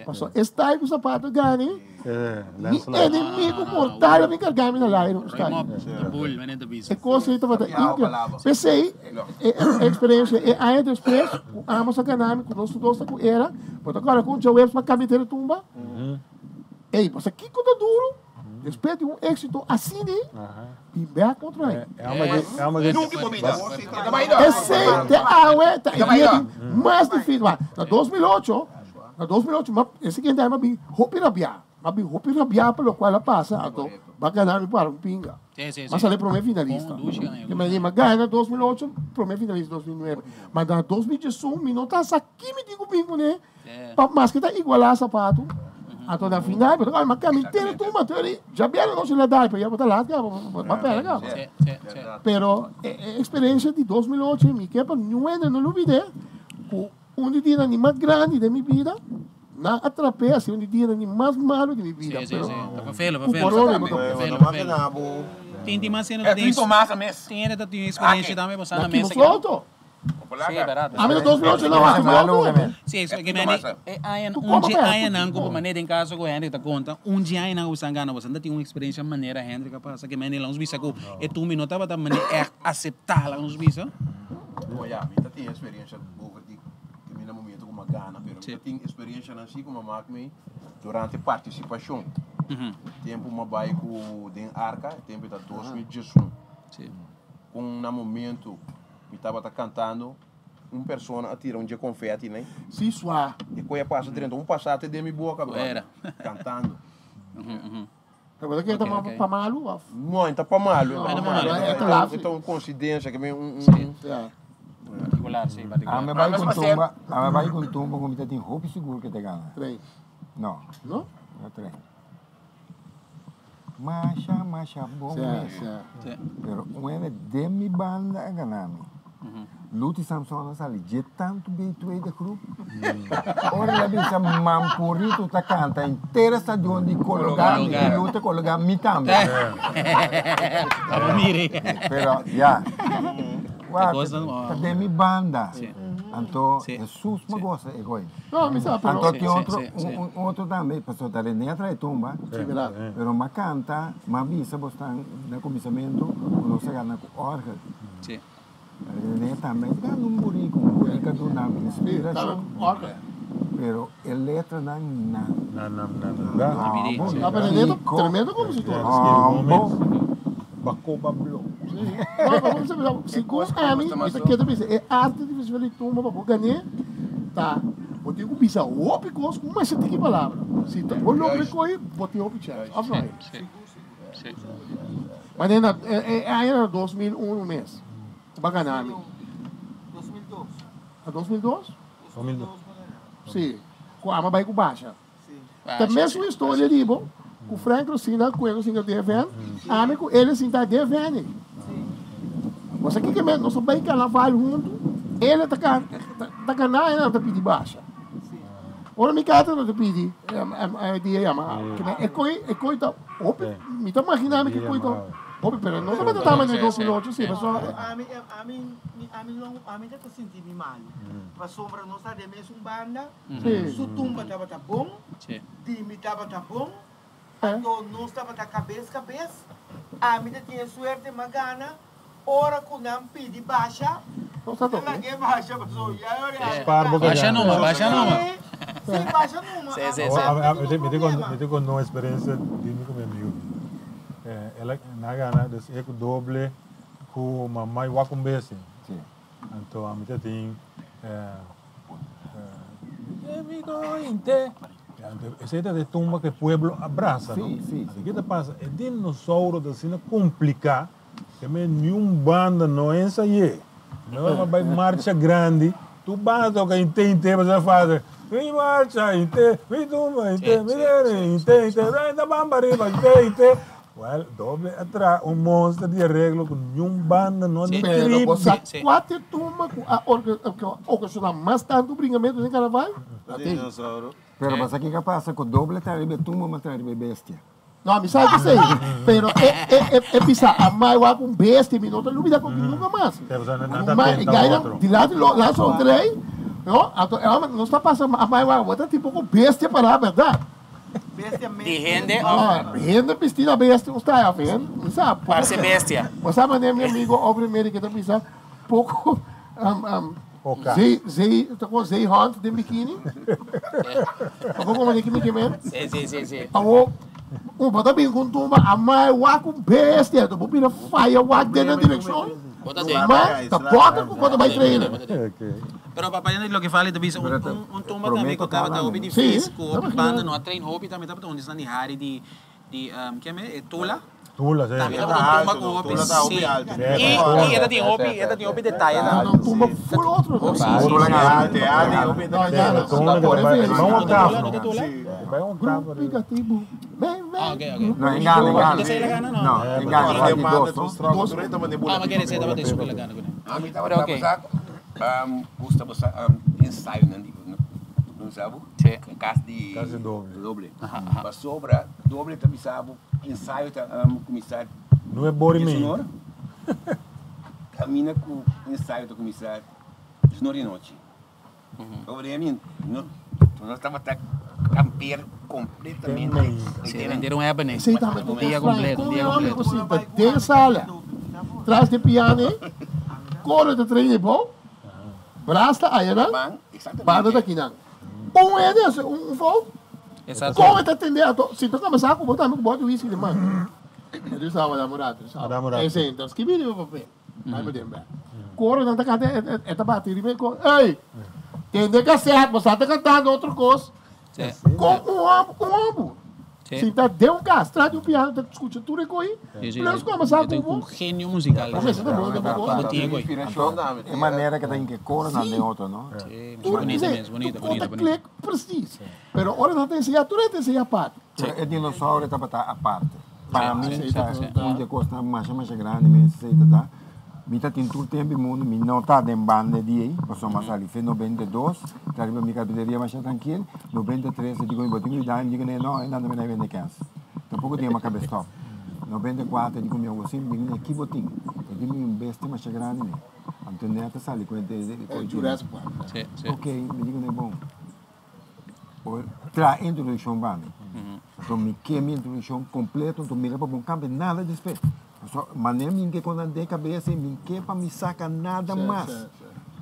Pasobra e style ku Zapato gani, mi enemigo mortal a bin karga mi na laira un style. E kos ei tabata increibel. P'esei, e experiencia e aña despues ku amos a gana mi ku nos tur dos ta ku era, bo ta kòrda ku un djaweps pa kambia tera tumba? Ey, bo sa kiko ta duru? Despues di un éxito asina, bin bek otro aña. Esey te awe ta e dia di mas difícil. Na 2008, na 2008, ma e siguiente aña m'a bin hopi rabiá. M'a bin hopi rabiá pa locual a pasa, anto m'a gana mi para un pinga. M'a sali prome finalista. M'a gana 2008, prome finalista 2009. Ma na 2011 mi no ta sa ki mi tin ku bin kuné. Pa maske ta igualá sapatu. Anto na final, bo ta kòrda, ma kami entero tumba, anto eri djabièrnè nochi la dai, pero ya bo ta lat kaba, bo a pèrdè kaba. Pero e eksperensia di 2008 mi ke pa niun hende no lubid'é ku un di dianan di mas grandi den mi bida, nan a trap'é a ser un di dianan di mas malu di mi bida. Pero ku corona bo ta Tin mas hende ta tin eksperensia tambe, bo sa na mesa. Na Kimo Sí, verdad. A mi na 2008 no wak mi auto tambe. Sí, eso ke meni e aña un dje añanan ku manera den kaso ku Hendrik ta konta, un dje añanan ku boso gana boso ta tin un eksperensia manera Hendrik a pasa ke meni la nos bisa ku e tumbi no tabata manera ègt aseptá la nos bisa. Bo ya, mi ta tin eksperensia over di ke mi na momento ku mi a gana, pero mi ta tin eksperensianan si ku mi a mak mi durante partisipashon. Tempu mi a bai ku den arka, e tempu ta 2011. Kon na momento Mi tabata cantando, un persona a tira un dje confetti nei. Si swa. E koe a pasa drenta un pasate den mi boca, brother. Cantando. Pero ke ta pa malu of? No, e ta pa malu. No, e ta pa malu. E ta un coincidencia, ke mi un. Particular, si, particular. Ame bai con tumba, ame bai con tumba ku mi ta tin hopi sigur ke ta gana. Trein. No. No? No trein. Masha, masha bon mes. Pero un hende den mi banda a gana mi. Luti Samson a sali dje tantu bei tweede groep. Ora el a bisa Mampurito ta kanta henter e stadion di Kologa, mi ku Luti a kologa mi tambe. Pero ya. Wak, ta den mi banda. Anto Hesus me gosa e goy. No, mi sa, pero. Anto tin otro, un otro tambe, pasobra ta René a trae tumba, pero m'a canta, m'a bisa bosnan na cuminsamentu cu nos a gana cu orgel. René tambe a gana un burico, un burico a duna mi inspiracion, pero e letranan na. Na, na, na, na. No, pero René ta tremendo compositor. Bacoba blo. No, pero bo bisa, segun ami, mi ta keda bisa e arte di festival di tumba pa bo gané ta bo tin ku bisa hopi kos ku masha tiki palabra. Si ta bo logra kohe, bo tin hopi chèns, òf no? Manera na e aña na 2001 mes bo a gana mi. Na 2002? Si, ku ami a bai ku Basha. Ta mesun historia di bo ku Frank Rosina ku el sinta DFN, ami ku el sinta DFN. Bo sa kiko men, nos a bai karnaval huntu, el ta ta gana el ta pidi basha. Ora mi kata no ta pidi dia yama, e koi e koi ta hopi, mi ta magina mi ke koi ta hopi, pero no tabata ta manera 2008 si, pasobra. Ami ami ami ami ta sinti mi malu, pasobra nos ta den mesun banda. Su tumba tabata bon, di mi tabata bon, anto nos tabata kabes kabes. Ami ta tin e suerte m'a gana ora ku nan pidi basha, mi ta lag'é basha pasobra ya e ora e Spar bo Basha numa, basha numa. Si, basha numa. Ami no tin problema. Mi ta konta un eksperensia di mi ku mi amigu. El a nan a gana dus e ku doble ku mamá i wak un bes. Anto ami ta tin. Esei ta e tumba ku e pueblo a brasa, no? Anto ke ta pasa? E dinosauro ta asina kompliká ke men niun banda no ensay'é. No a bai marcha grandi, tur banda toka inte inte pasobra fase, Mi marcha inte, mi tumba inte, mi dere inte inte, ta bamba riba inte inte. Well, doble a traha un monster di areglo ku niun banda no di Pero tribi. bo sa kua t'e tumba ku a okashoná mas tantu bringamentu den karnaval? La tin. Pero bo sa kiko a pasa ku doble ta riba e tumba mas ta riba e bestia. No, mi sa esei. Pero e bisa a mai wak un bestia, mi no ta lubida koki nunka mas. Nan ta tenta otro. Dilanti laatste loterij, no, anto e homber nos ta pasa a mai wak, bo ta tipo ku bestia pará, bèrdat? Di hende of? Hende bisti na bestia un style of hende, mi sa. Parse bestia. Bo sa manera mi amigo Aubrey Mary ke ta bisa poko zee zee ta kon zeehond den bikini. Bo komo manera ki mi ke men? Si si si si. Awo un bo ta bin ku un tumba amai wak un bestia bo bira faya wak den nan direkshon. Bo ta den. Ma ta bòter ku bo ta bai trainer. Pero papá Henry loke fali ta bisa un tumba tambe ku tabata hopi difícil ku hopi banda no a train hopi tambe tabata un di esnan di hari di Di ken me e Tula. Tula si. Tambe tabata un tumba cu hopi si. Y y e ta tin hopi e ta tin hopi detaye tambe. No tumba full otro. Hopi si si. Tula grandi hopi Ah ok ok. No engana engana. Esey la gana no? No engana esaki dos no. Ah mi kere esey tabata esun cu la gana cune. Ami tabata bosa gusta bosa ensayonan di no sa bo? Cas di doble. Pasobra doble ta bisa bo ensayo ta cuminsa Nueve bori dies medio. unor. Camina cu ensayo ta cuminsa dies unor di nochi. Pasobra mi no no tabata camper completamente. Si, henter un happening. Esei tambe ta Un dia un completo, un dia Kon e completo. ku sinta den sala tras di piano ei, koro ta train ebou, bras ta ayanan, banda ta akinan. Un hende hasi un fout, Exacto. kon e ta tende ato? Si ta komensá ku bo tambe ku bo di whisky den man. E sa wak un rato, Dame un rato. Esei, enton skibi riba papel. Bai pa den bek. Koronan ta kanta, e ta bati riba e kos. Ey! Tende kaset, bo sa ta kantando otro kos. Kon un hòmber, un hòmber sinta den un kas tras di un piano ta skucha tur e kos ei, plus kòmensá ku bo. Un genio musical. Bo mester ta bon den bo kos. Pa bo tin e kos. E manera ke ta hinka e koronan den otro, no? Tur kos ta klik presis. Pero ora nan ta enseñá, tur e ta enseñá apart. Pero e dinosaurio tabata aparte. Pa mi ta un di e kosnan masha masha grandi mi esei ta ta, mi ta tin tur tempu di mundu, mi no ta den banda di ei, pasobra mi a sali fe 92, ta riba mi carpinteria masha trankil, 93 e dico mi bo tin ku yuda mi, mi dico no, e nan ta bini bende kens, tampoco tin e kabe stop, 94 e dico mi awo si, mi dico ki bo tin, e di mi un bestia masha grandi mi, anto net a sali ku e Jurassic Park. Ok, mi dico ne bon. Por traha introduccion pa mi. Anto mi ke mi introduccion completo, anto mira pa bo cambia nada despues. Paso manera mi ke con den cabeza mi ke pa mi saca nada mas.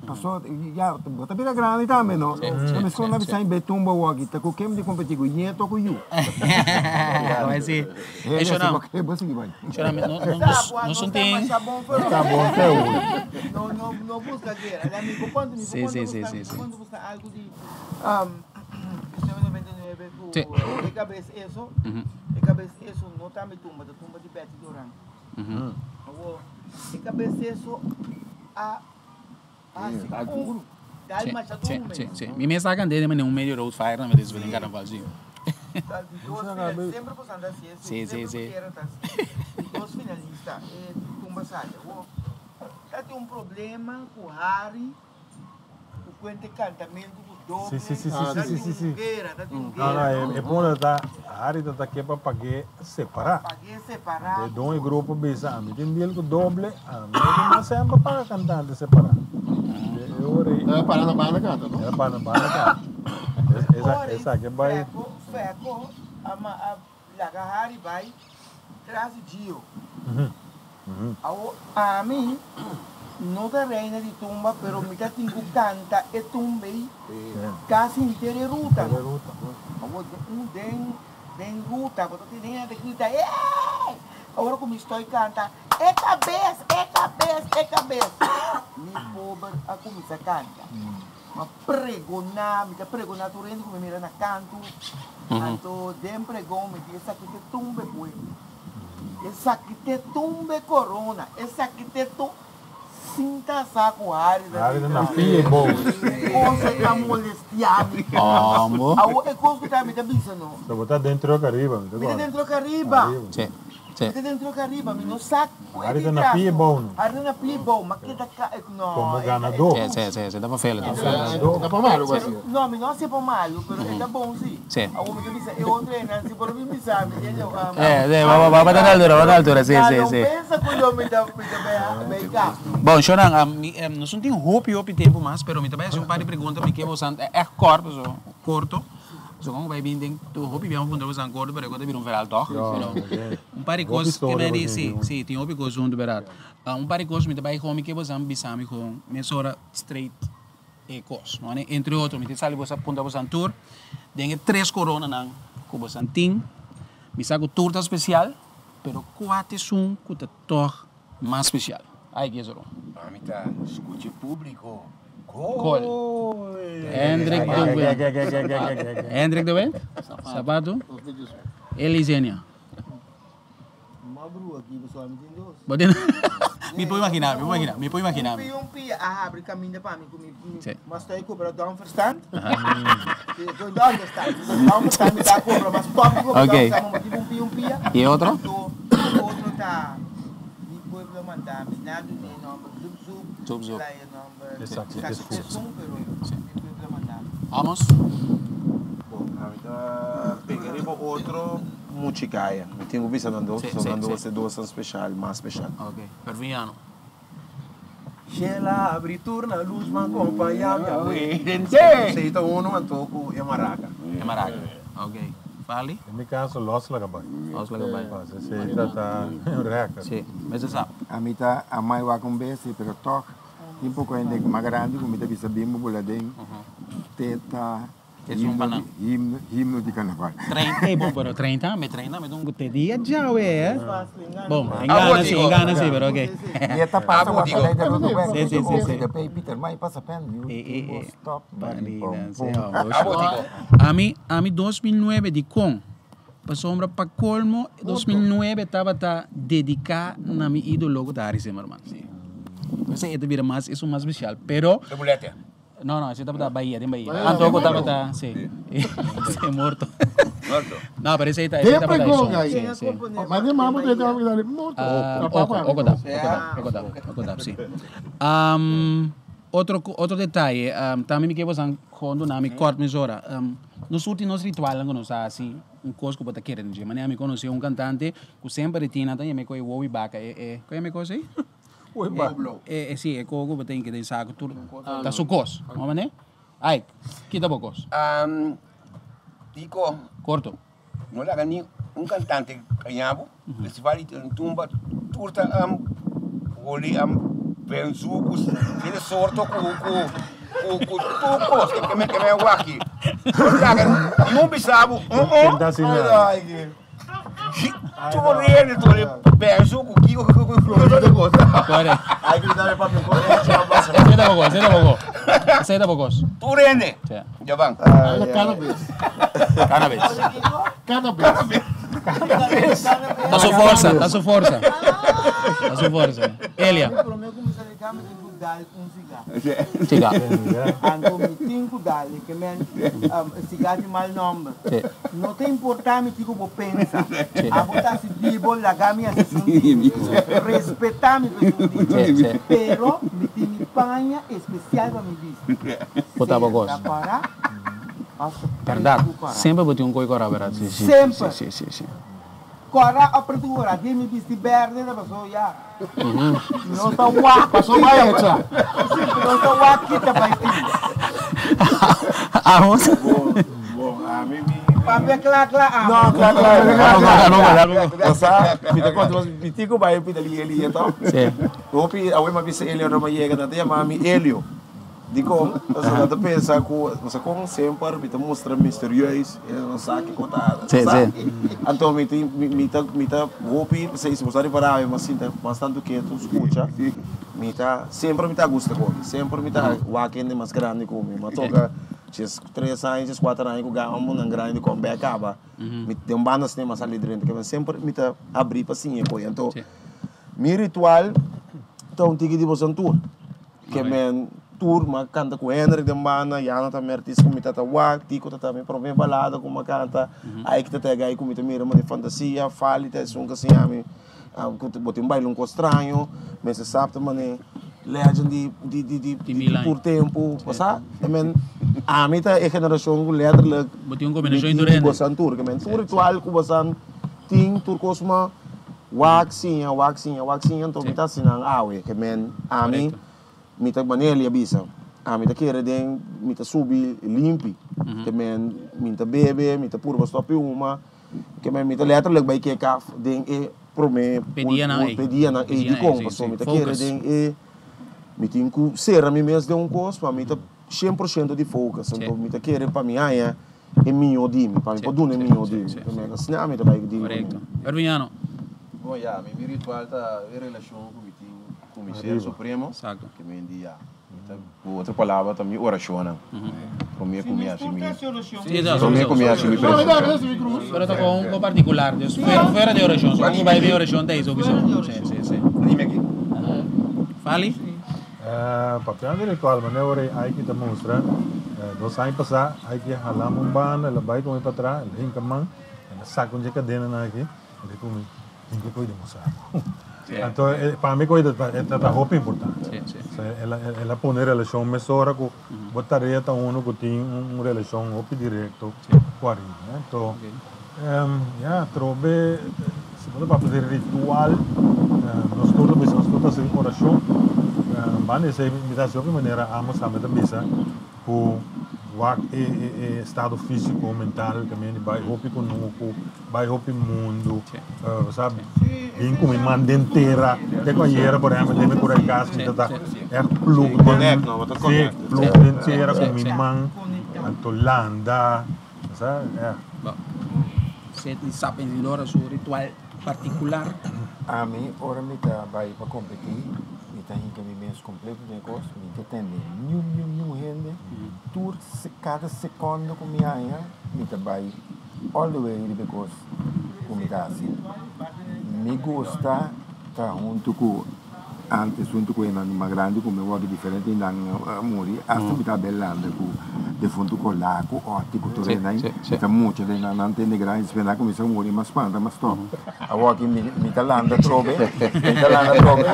Paso ya bo ta bira grandi tambe no. Ta mes con bisa bay tumba awor aki ta cu ken mi ta competi cu nieto o cu yu. Si. Bo sigui bay. Nos un tin. Ta bon te hoor. No no no busca guera. Si si si si. Algo di 1999 ku e kabes eso, e kabes eso no ta mi tumba, ta tumba di Betty Doran. Awor, e kabes eso a hasi un dal masha duru mes. Si, si. Mi mes a kand'é den un medio road fire tambe despues den karnaval, si. Di dos finalista, semper boso anda hasi eso, semper bo kier ta hasi. Di dos finalista e tumba sali. Awor, ta tin un problema ku Harry. Ku kuenta e kantamentu ku doble. Si, si, si, si, si, si, si. Guera, ta tin No, no, guera. e, e punto ta, Harry ta ta ke pa pag'é separá. Pag'é separá. De don e grupo bisa, ami tin deal ku doble, ami no tin mas semper paga kantante separá. De e ora ei. Era para na banda kanta, no? Era para na banda kanta. Esa, esa ke bai. Fèko, fèko, a ma a laga Harry bai tras di Gio. Awor ami no ta reina di tumba pero mi ta tin cu canta e tumba ey casi henter e ruta no. Awor un den den ruta bo ta tene hende ta grita eey! Awor cu mi stoy canta e cabes e cabes e cabes mi pober a cuminsa canta mi a pregona mi ta pregona tur hende cu mi mira na canto anto den pregon mi di esaki ta e tumba e pueblo. Esaki t'e tumbe corona, esaki t'e tu sin casa cu Harry ta Harry ta na pie bou. Cosa ta molestia mi. Amo. Awor e cos cu ta mi ta bisa no. So bo ta den truck ariba mi ta Mi ta corda. den truck ariba. Sí, sí. Mi ta den truck ariba, mi no sa cu e Harry di ta na tras pie no. bou no. Harry ta na pie bou, ma keda ca no. Como ganador. Sí, sí, sí, sí, ta pa fela, ta pa fela. Ganador. Ta pa malo cu No, mi no a hacié pa malo, pero e ta bon si. Sí. Awor mi ta bisa e otro esnan si por mi bisa mi tiene Eh, sí, va va ta na altura, va ta na altura, sí, sí, sí. No pensa cu yo mi ta mi ta bay bay ca. Bon, Shonan, mi nos no tin hopi hopi tempo mas, pero mi ta bay haci un par di pregunta, mi ke bosan echt kort, paso corto, paso con bay bin den tur hopi biaha mi puntra bosan corto, pero e ta bira un verhaal toch? Pero un par di cos ke mi a di, sí, sí, tin hopi cos hunto, berdad. Un par di cos mi ta bay gewoon mi ke bosan bisa mi gewoon mesora straight. E kos, no? Entre otro, mi tin sali boso a puntra bosan tur den e tres koronanan ku bosan tin. Mi sa ku tur ta spesial, pero kua ta esun ku ta tòg mas spesial? Ai, Gezoro. Ami ta skucha e públiko. Gol. Hendrik de Wind. Hendrik de Wind? Sapato? Elisenia. Bo tin Mi por imagina, mi por imagina, mi por imagina. Un pia, un pia a habri caminda pa mi cu mi mas estoy cobra downverstand. Downverstand. Downverstand mi ta cobra mas stop di cobra downverstand. Motibo un pia, un pia. Y e otro? Anto e otro ta mi pueblo manda mi na dune e nomber Zup Zup. Zup Zup. La e nomber Esaki Esaki es esun pero mi pueblo manda mi. Amos? Bon, ami ta pega riba otro. Muchikaya. Mi tin ku bisa nan dos, pasobra nan dos e dosnan speshal, mas speshal. Ok, Perviniano. Shela abri tur na luz man compaña mi awe. Esey ta uno anto cu e maraca. E maraca, ok. Farley? Den mi caso los laga bay. Los laga bay. Pas esey ta ta un record. Si, mester sa. Ami ta amai wak un bes si, pero tog tin poco hende mas grandi cu mi ta bisa bin bo bula den teta. Himno, himno di carnaval. 30, eh, bon, pero 30, me 30, me dungo te dia djawe, eh. Bon, en gana si, en gana si, pero ok. Y esta pasa wa palay de Rudo Web. Sí, sí, sí, sí. De pay Peter Mai pasa pen, mi último stop, maripom, pum. Ami, ami 2009 di con, pasobra pa colmo 2009 tabata dedica na mi idolo cu ta Harry Zimmerman. Sí. Esey e ta bira mas, esun mas special, pero. De bulete. No, no, ese tabata Bahia, den Bahia. Anto ku tabata, si. Si, morto. Morto. No, pero esei ta, esei tabata pregón esun. ahí. Si, si. Mas de mambo te tengo que darle morto. Ah, Oko, oko tap, oko tap, oko tap, oko tap, si. Um, otro, otro detaye, um, tambe mi ke bosan kon duna mi kort mesora. Um, nos surti nos ritualnan ku nos ta hasi, un kos ku bo ta kere den dje. Manera mi konosé un kantante ku semper e tin nan ta yama e koe wowi baka, e, e, kon yama e kos ei? E, e, si, e kogo bo tin ke den saku tur ta su kos. No mane? Ai, kita bo kos. Um, Tico. Korto. No laga ni un kantante kaña bo. Festival di tumba tur ta um, holi um, benzuku, tiene sorto ku ku ku ku tur kos ke me ke me waki. No laga ni un bisa bo, un un. Tur hende tur benzo ku kiko ku ku ku ku kos. Kore. Ai que dá papi ko Esei ta bokos, esei ta bokos. Esei ta bokos. Tur hende. Ya van. Ala cannabis. Cannabis. Cannabis. Cannabis. Ta su forsa, ta su forsa. Ta su forsa. Elia. Dal un siga. Siga. Anto mi tin ku dal e ke men siga tin mal nomber. No ta importa mi kiko bo pensa. Abo ta hasi di bo laga mi hasi esun di mi. Respeta mi pa esun di mi. Pero mi tin mi paña especial pa mi bisti. Bo ta bo kos. Sea ta kora of ta Berdad. pretu ku kora. Semper bo tin un koi kora berdad. Semper. Si si si. Kora o pretu ku kora. Di mi bisti berde ta paso ya. No ta wak. Paso bai echa. No ta wak kita bai tin. Amos. Bon, ami mi. Papia kla kla amo. No, kla kla. No, no, no. O sa, mi ta konta mi tin ku bai pida li Eli to. Si. Hopi awe mi a bisa Elio ora mi a yega nan ta yama mi Elio. Dikon? Pasobra nan ta pensa ku, pasobra kon semper mi ta mustra misterieus, e no sa kiko ta, Sí, sa. sí. Anto mi tin, mi ta, mi ta hopi, p'esei si bo sa ripará mi a sinta mas tantu ketu skucha, mi ta, semper mi ta gusta ku mi, semper mi ta wak hende mas grandi ku mi. Mi a toka djes tres aña, djes kuater aña ku gambonan grandi kon bek kaba, mi den un banda asina mi a sali drenta, ke semper mi ta abrí pa siña e koe. Anto mi ritual ta un tiki di boso tur. Ke men tur m'a kanta ku Hendrik den banda, Yana ta mi artista ku mi ta ta wak, Tico ta ta mi prome balada ku m'a kanta, Ike ta ta e gai ku mi ta mira mane fantasia, Fali ta esun ku a siña mi ku bo tin baila un kos straño, Mester Sap ta mane legend di di di di di tur tempu, bo sa? E men ami ta e generashon ku letterlijk Bo tin un mi kombinashon tin tur di hende. bosan tur, ke men tur ritual ku bosan tin tur kos ma Wak siña, wak siña, wak siña, anto mi ta hasi nan awe. Ke men, ami, mi ta manera li a bisa, ami ta kere den, mi ta subi limpi. Ke men, mi ta bebe, mi ta purba stop huma. Ke men, mi ta letterlijk bai ke kaf den e prome Pe dianan ei. Pe dianan ei. Dikon? Pasobra mi ta kere den e, mi tin ku sera mi mes den un kos, pa mi ta 100% di focus. Anto mi ta kere pa mi haña E mihó di mi, pa mi por duna e mihó di mi. Pasobra asina ami ta bai di Korekto. Erwiniano. Bon ya, mi mi ritual ta e relashon ku mi tin ku mi ser supremo. Exacto. Ke mi di ya, mi Ku otro palabra ta mi orashonnan. Promé ku mi hasi mi Promé ku mi hasi mi presentashon. Pero ta kon un partikular, dus fuera di orashon. Si bo bai bin orashon ta esei sowieso. Si, si, si. Fali? Papiando di ritual, manera ora ei Aiki ta mustra, dos aña pasá Aiki a hala mi un banda, el a bai ku mi patras, el a hinka man, el a saka un dje kadenanan aki, el di ku mi, Tin ke koe demostrá bo. Anto pa mi koe ta ta hopi importante. El a pone relashon mesora ku bo tarea ta uno ku tin un relashon hopi direkto ku ariba. Anto ya atrobe si bo ta papia di ritual nos tur ta bisa nos tur ta hasi orashon. Banda di esei mi ta hasi hopi manera amo sa mi ta bisa ku wak e estado físiko, mental también di bai hopi kunuku. Bai hopi mundu, bo sa, bin ku mi man den tera. Te ku ayera, por ehempel, den mi kura di kas mi ta ta ègt plug den, sí, plug den tera ku mi man, anto landa, bo sa, ègt. Bo set di sap encendedor su ritual particular. Ami ora mi ta bai pa kompetí, mi ta hinka mi mes kompleto den e kos, mi ta tende niun niun niun hende, tur kada sekondo ku mi haña mi ta bai. All the way riba e kos ku mi ta hasi. Mi gusta ta huntu ku antes huntu ku esnan mas grandi ku mi wòrdu diferente nan a muri asta mi ta belanda ku defuntu Colá ku Otty ku tur esnan mi ta mucha den nan nan tende grandi despues nan a kuminsá muri mas spanta mas stòp awor aki mi ta landa atrobe mi ta landa atrobe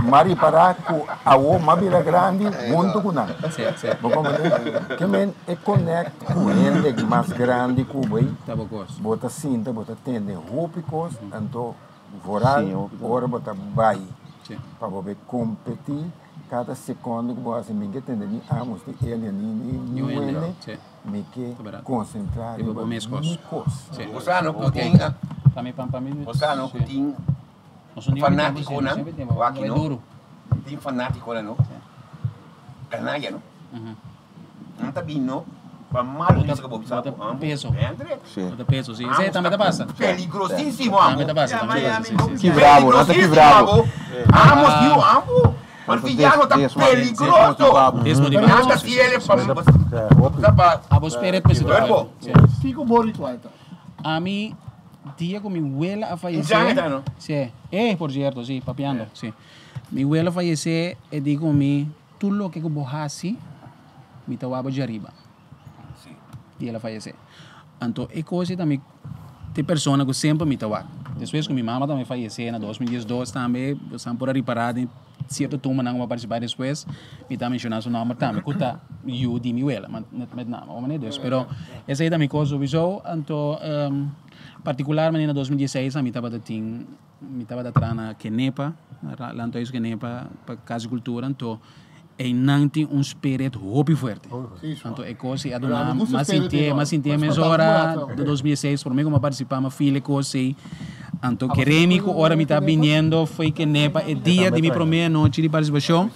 m'a ripará ku awor m'a bira grandi huntu ku nan bo komprende ke men e connect Ku hende mas grandi ku bo ei, bo ta sinta, bo ta tende hopi kos, anto vooral ora bo ta bai pa bo bai kompetí, kada sekondo ku bo hasi mi ke tende ni Amos, ni Elia, ni niun hende, mi ke konsentrá riba mi kos. Bo sa no ku tin, bo sa no ku tin fanátikonan, wak no, tin fanátikonan no, kanaya no. Nan ta bin no pa mal bisa ku bo bisa ku amo. Peso. Bo ta peso, si. Esei tambe ta pasa. Peligrosísimo amo. Tambe ta pasa, tambe ta pasa, si, si, si. Ki bravo, nan ta ki bravo. Amo si yu amo. Malfillano ta peligroso. Nan ta tiene pa pa Abo spirit mester ta fuerte. Kiko bo ritual ta? Ami dia ku mi wela a fayesé. Si. Eh, por cierto, si, papiando, si. Mi wela a fayesé, e di ku mi. Tur loke ku bo hasi, mi ta wak bo djariba. I el a fayesé. Anto e kos ei ta mi ta e persona ku semper mi ta wak. Despues ku mi mama tambe fayesé na 2012 tambe, bosan por a ripará den sierto tumbanan ku mi a partisipá despues, mi ta menshoná su nòmber tambe ku ta yu di mi wela, met name ora manera dus. Pero esei ta mi kos sowieso. Anto partikularmente na 2016 mi tabata tin. Mi tabata traha na Kenepa, na Landhuis Kenepa pa Kas di Kultura, anto einan tin un spirit hopi fuerte. Anto e kos ei a duna mi a sintié, mi a sintié mesora di 2006 promé ku mi a partisipá mi a feel e kos ei. Anto kere mi ku ora mi ta biniendo fo'i Kenepa e dia di mi promé anochi di partisipashon,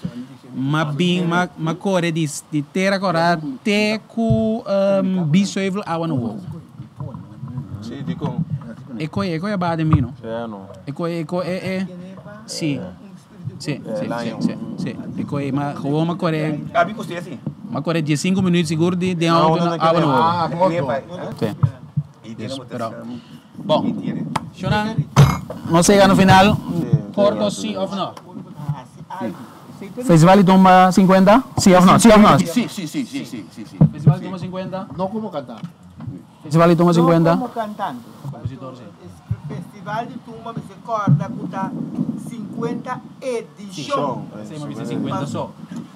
mi a bin, mi a kore di Tera Kòrá te ku Biesheuvel awa na wowo. Sí, dikon? E koe, e koe a baha den mi, no? E koe, e koe, e, e, sí, sí, sí, sí, sí, sí. E koe, ma gewoon ma kore. Abi ku usted sí? Ma kore diesinco minuut sigur di den auto na awa na wowo. Sí. Dus, pero, bon, Shonan, nos a yega na final, korto sí of no? Festival di Tumba 50? Sí of no? Sí of no? Sí, sí, sí, sí, sí, sí. Festival di Tumba 50? No como cantante. Festival di Tumba 50? No como cantante. Compositor sí. Festival di Tumba mester corda cu ta 50 edicion. Sí, ma mester 50 so.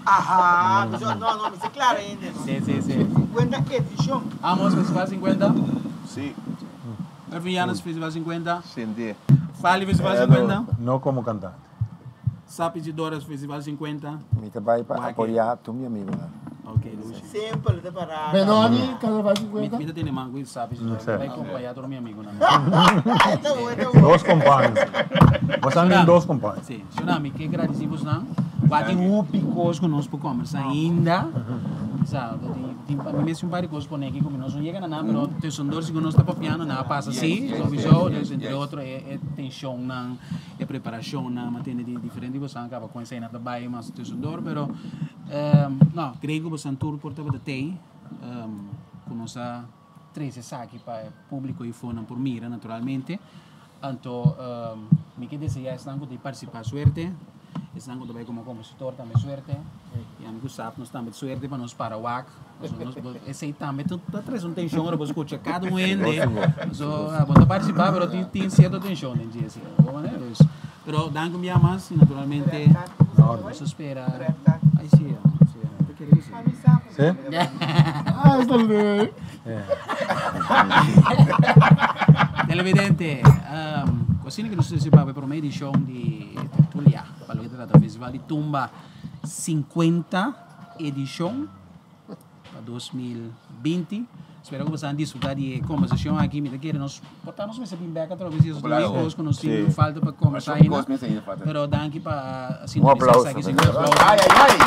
Aha, no, no, mester clara hende. Sí, sí, sí. 50 edicion. Amos, Festival 50? Sí. Ervin Llanos, Festival 50? Sende. Fali, Festival 50? No como cantante. Sapi Zidoras, Festival 50? Mi ta bai pa apoya tur mi amigonan. Ok, dushi. Semper ta parada. Benoni, Carnaval 50? Mi ta tene man cu Sapi Zidoras. Mi ta bai acompaña tur mi amigonan. Dos compaño. Bo sa tin dos compaño. Si. Shona, mi ke gradici bosnan. Wak tin hopi cos cu nos por combersa ainda. Sa, tin, mi mester un par di cos pone aki cu mi nos no yega na nan, pero tussendoor si cu nos ta papiando nan a pasa si, sowieso. Dus entre otro e tensionnan. E preparashonnan a tene di diferente bosan kaba ku esei nan ta bai mas tussendoor pero. No, Grego bosan tur por tabata tei ku nos a trese esaki pa e públiko i fonan por mira naturalmente. Anto mi ke deseá esnan ku ta partisipá suerte, esnan ku ta bai komo kompositor tambe suerte, i ami ku sap nos tambe suerte pa nos para wak. Esei tambe ta trese un tenshon ora bo skucha kada un hende. So bo ta partisipá pero tin sierto tenshon den dje esei. Pero danki un bia mas i naturalmente nos ta spera. Ai si, si, ta kere ku si. Si? Ah, esta leuk. Televidente, asina ku nos ta partisipá pa e promé edishon di Tertulia pa loke ta trata Festival di Tumba 50 edishon pa 2020. Spera ku boso a disfruta di e kombersashon aki. Mi ta kere nos por ta nos mester bin bek atrobe si esos dos kos ku nos tin falta pa kombersá ainda. Pero danki pa sintonisá esaki. Un aplauso. Ay, ay, ay.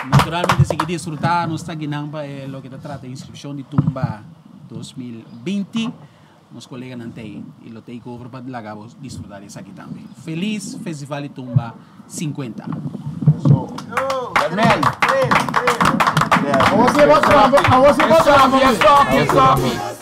Naturalmente sigui disfruta. Nos ta guinan pa e loke ta trata inskripshon di Tumba 2020. Nos coleganan ta ei y lo take over pa laga bo disfruta di esaki tambe. Feliz Festival di Tumba 50. Amen. Awor si e bo trompa, awor si e bo trompa.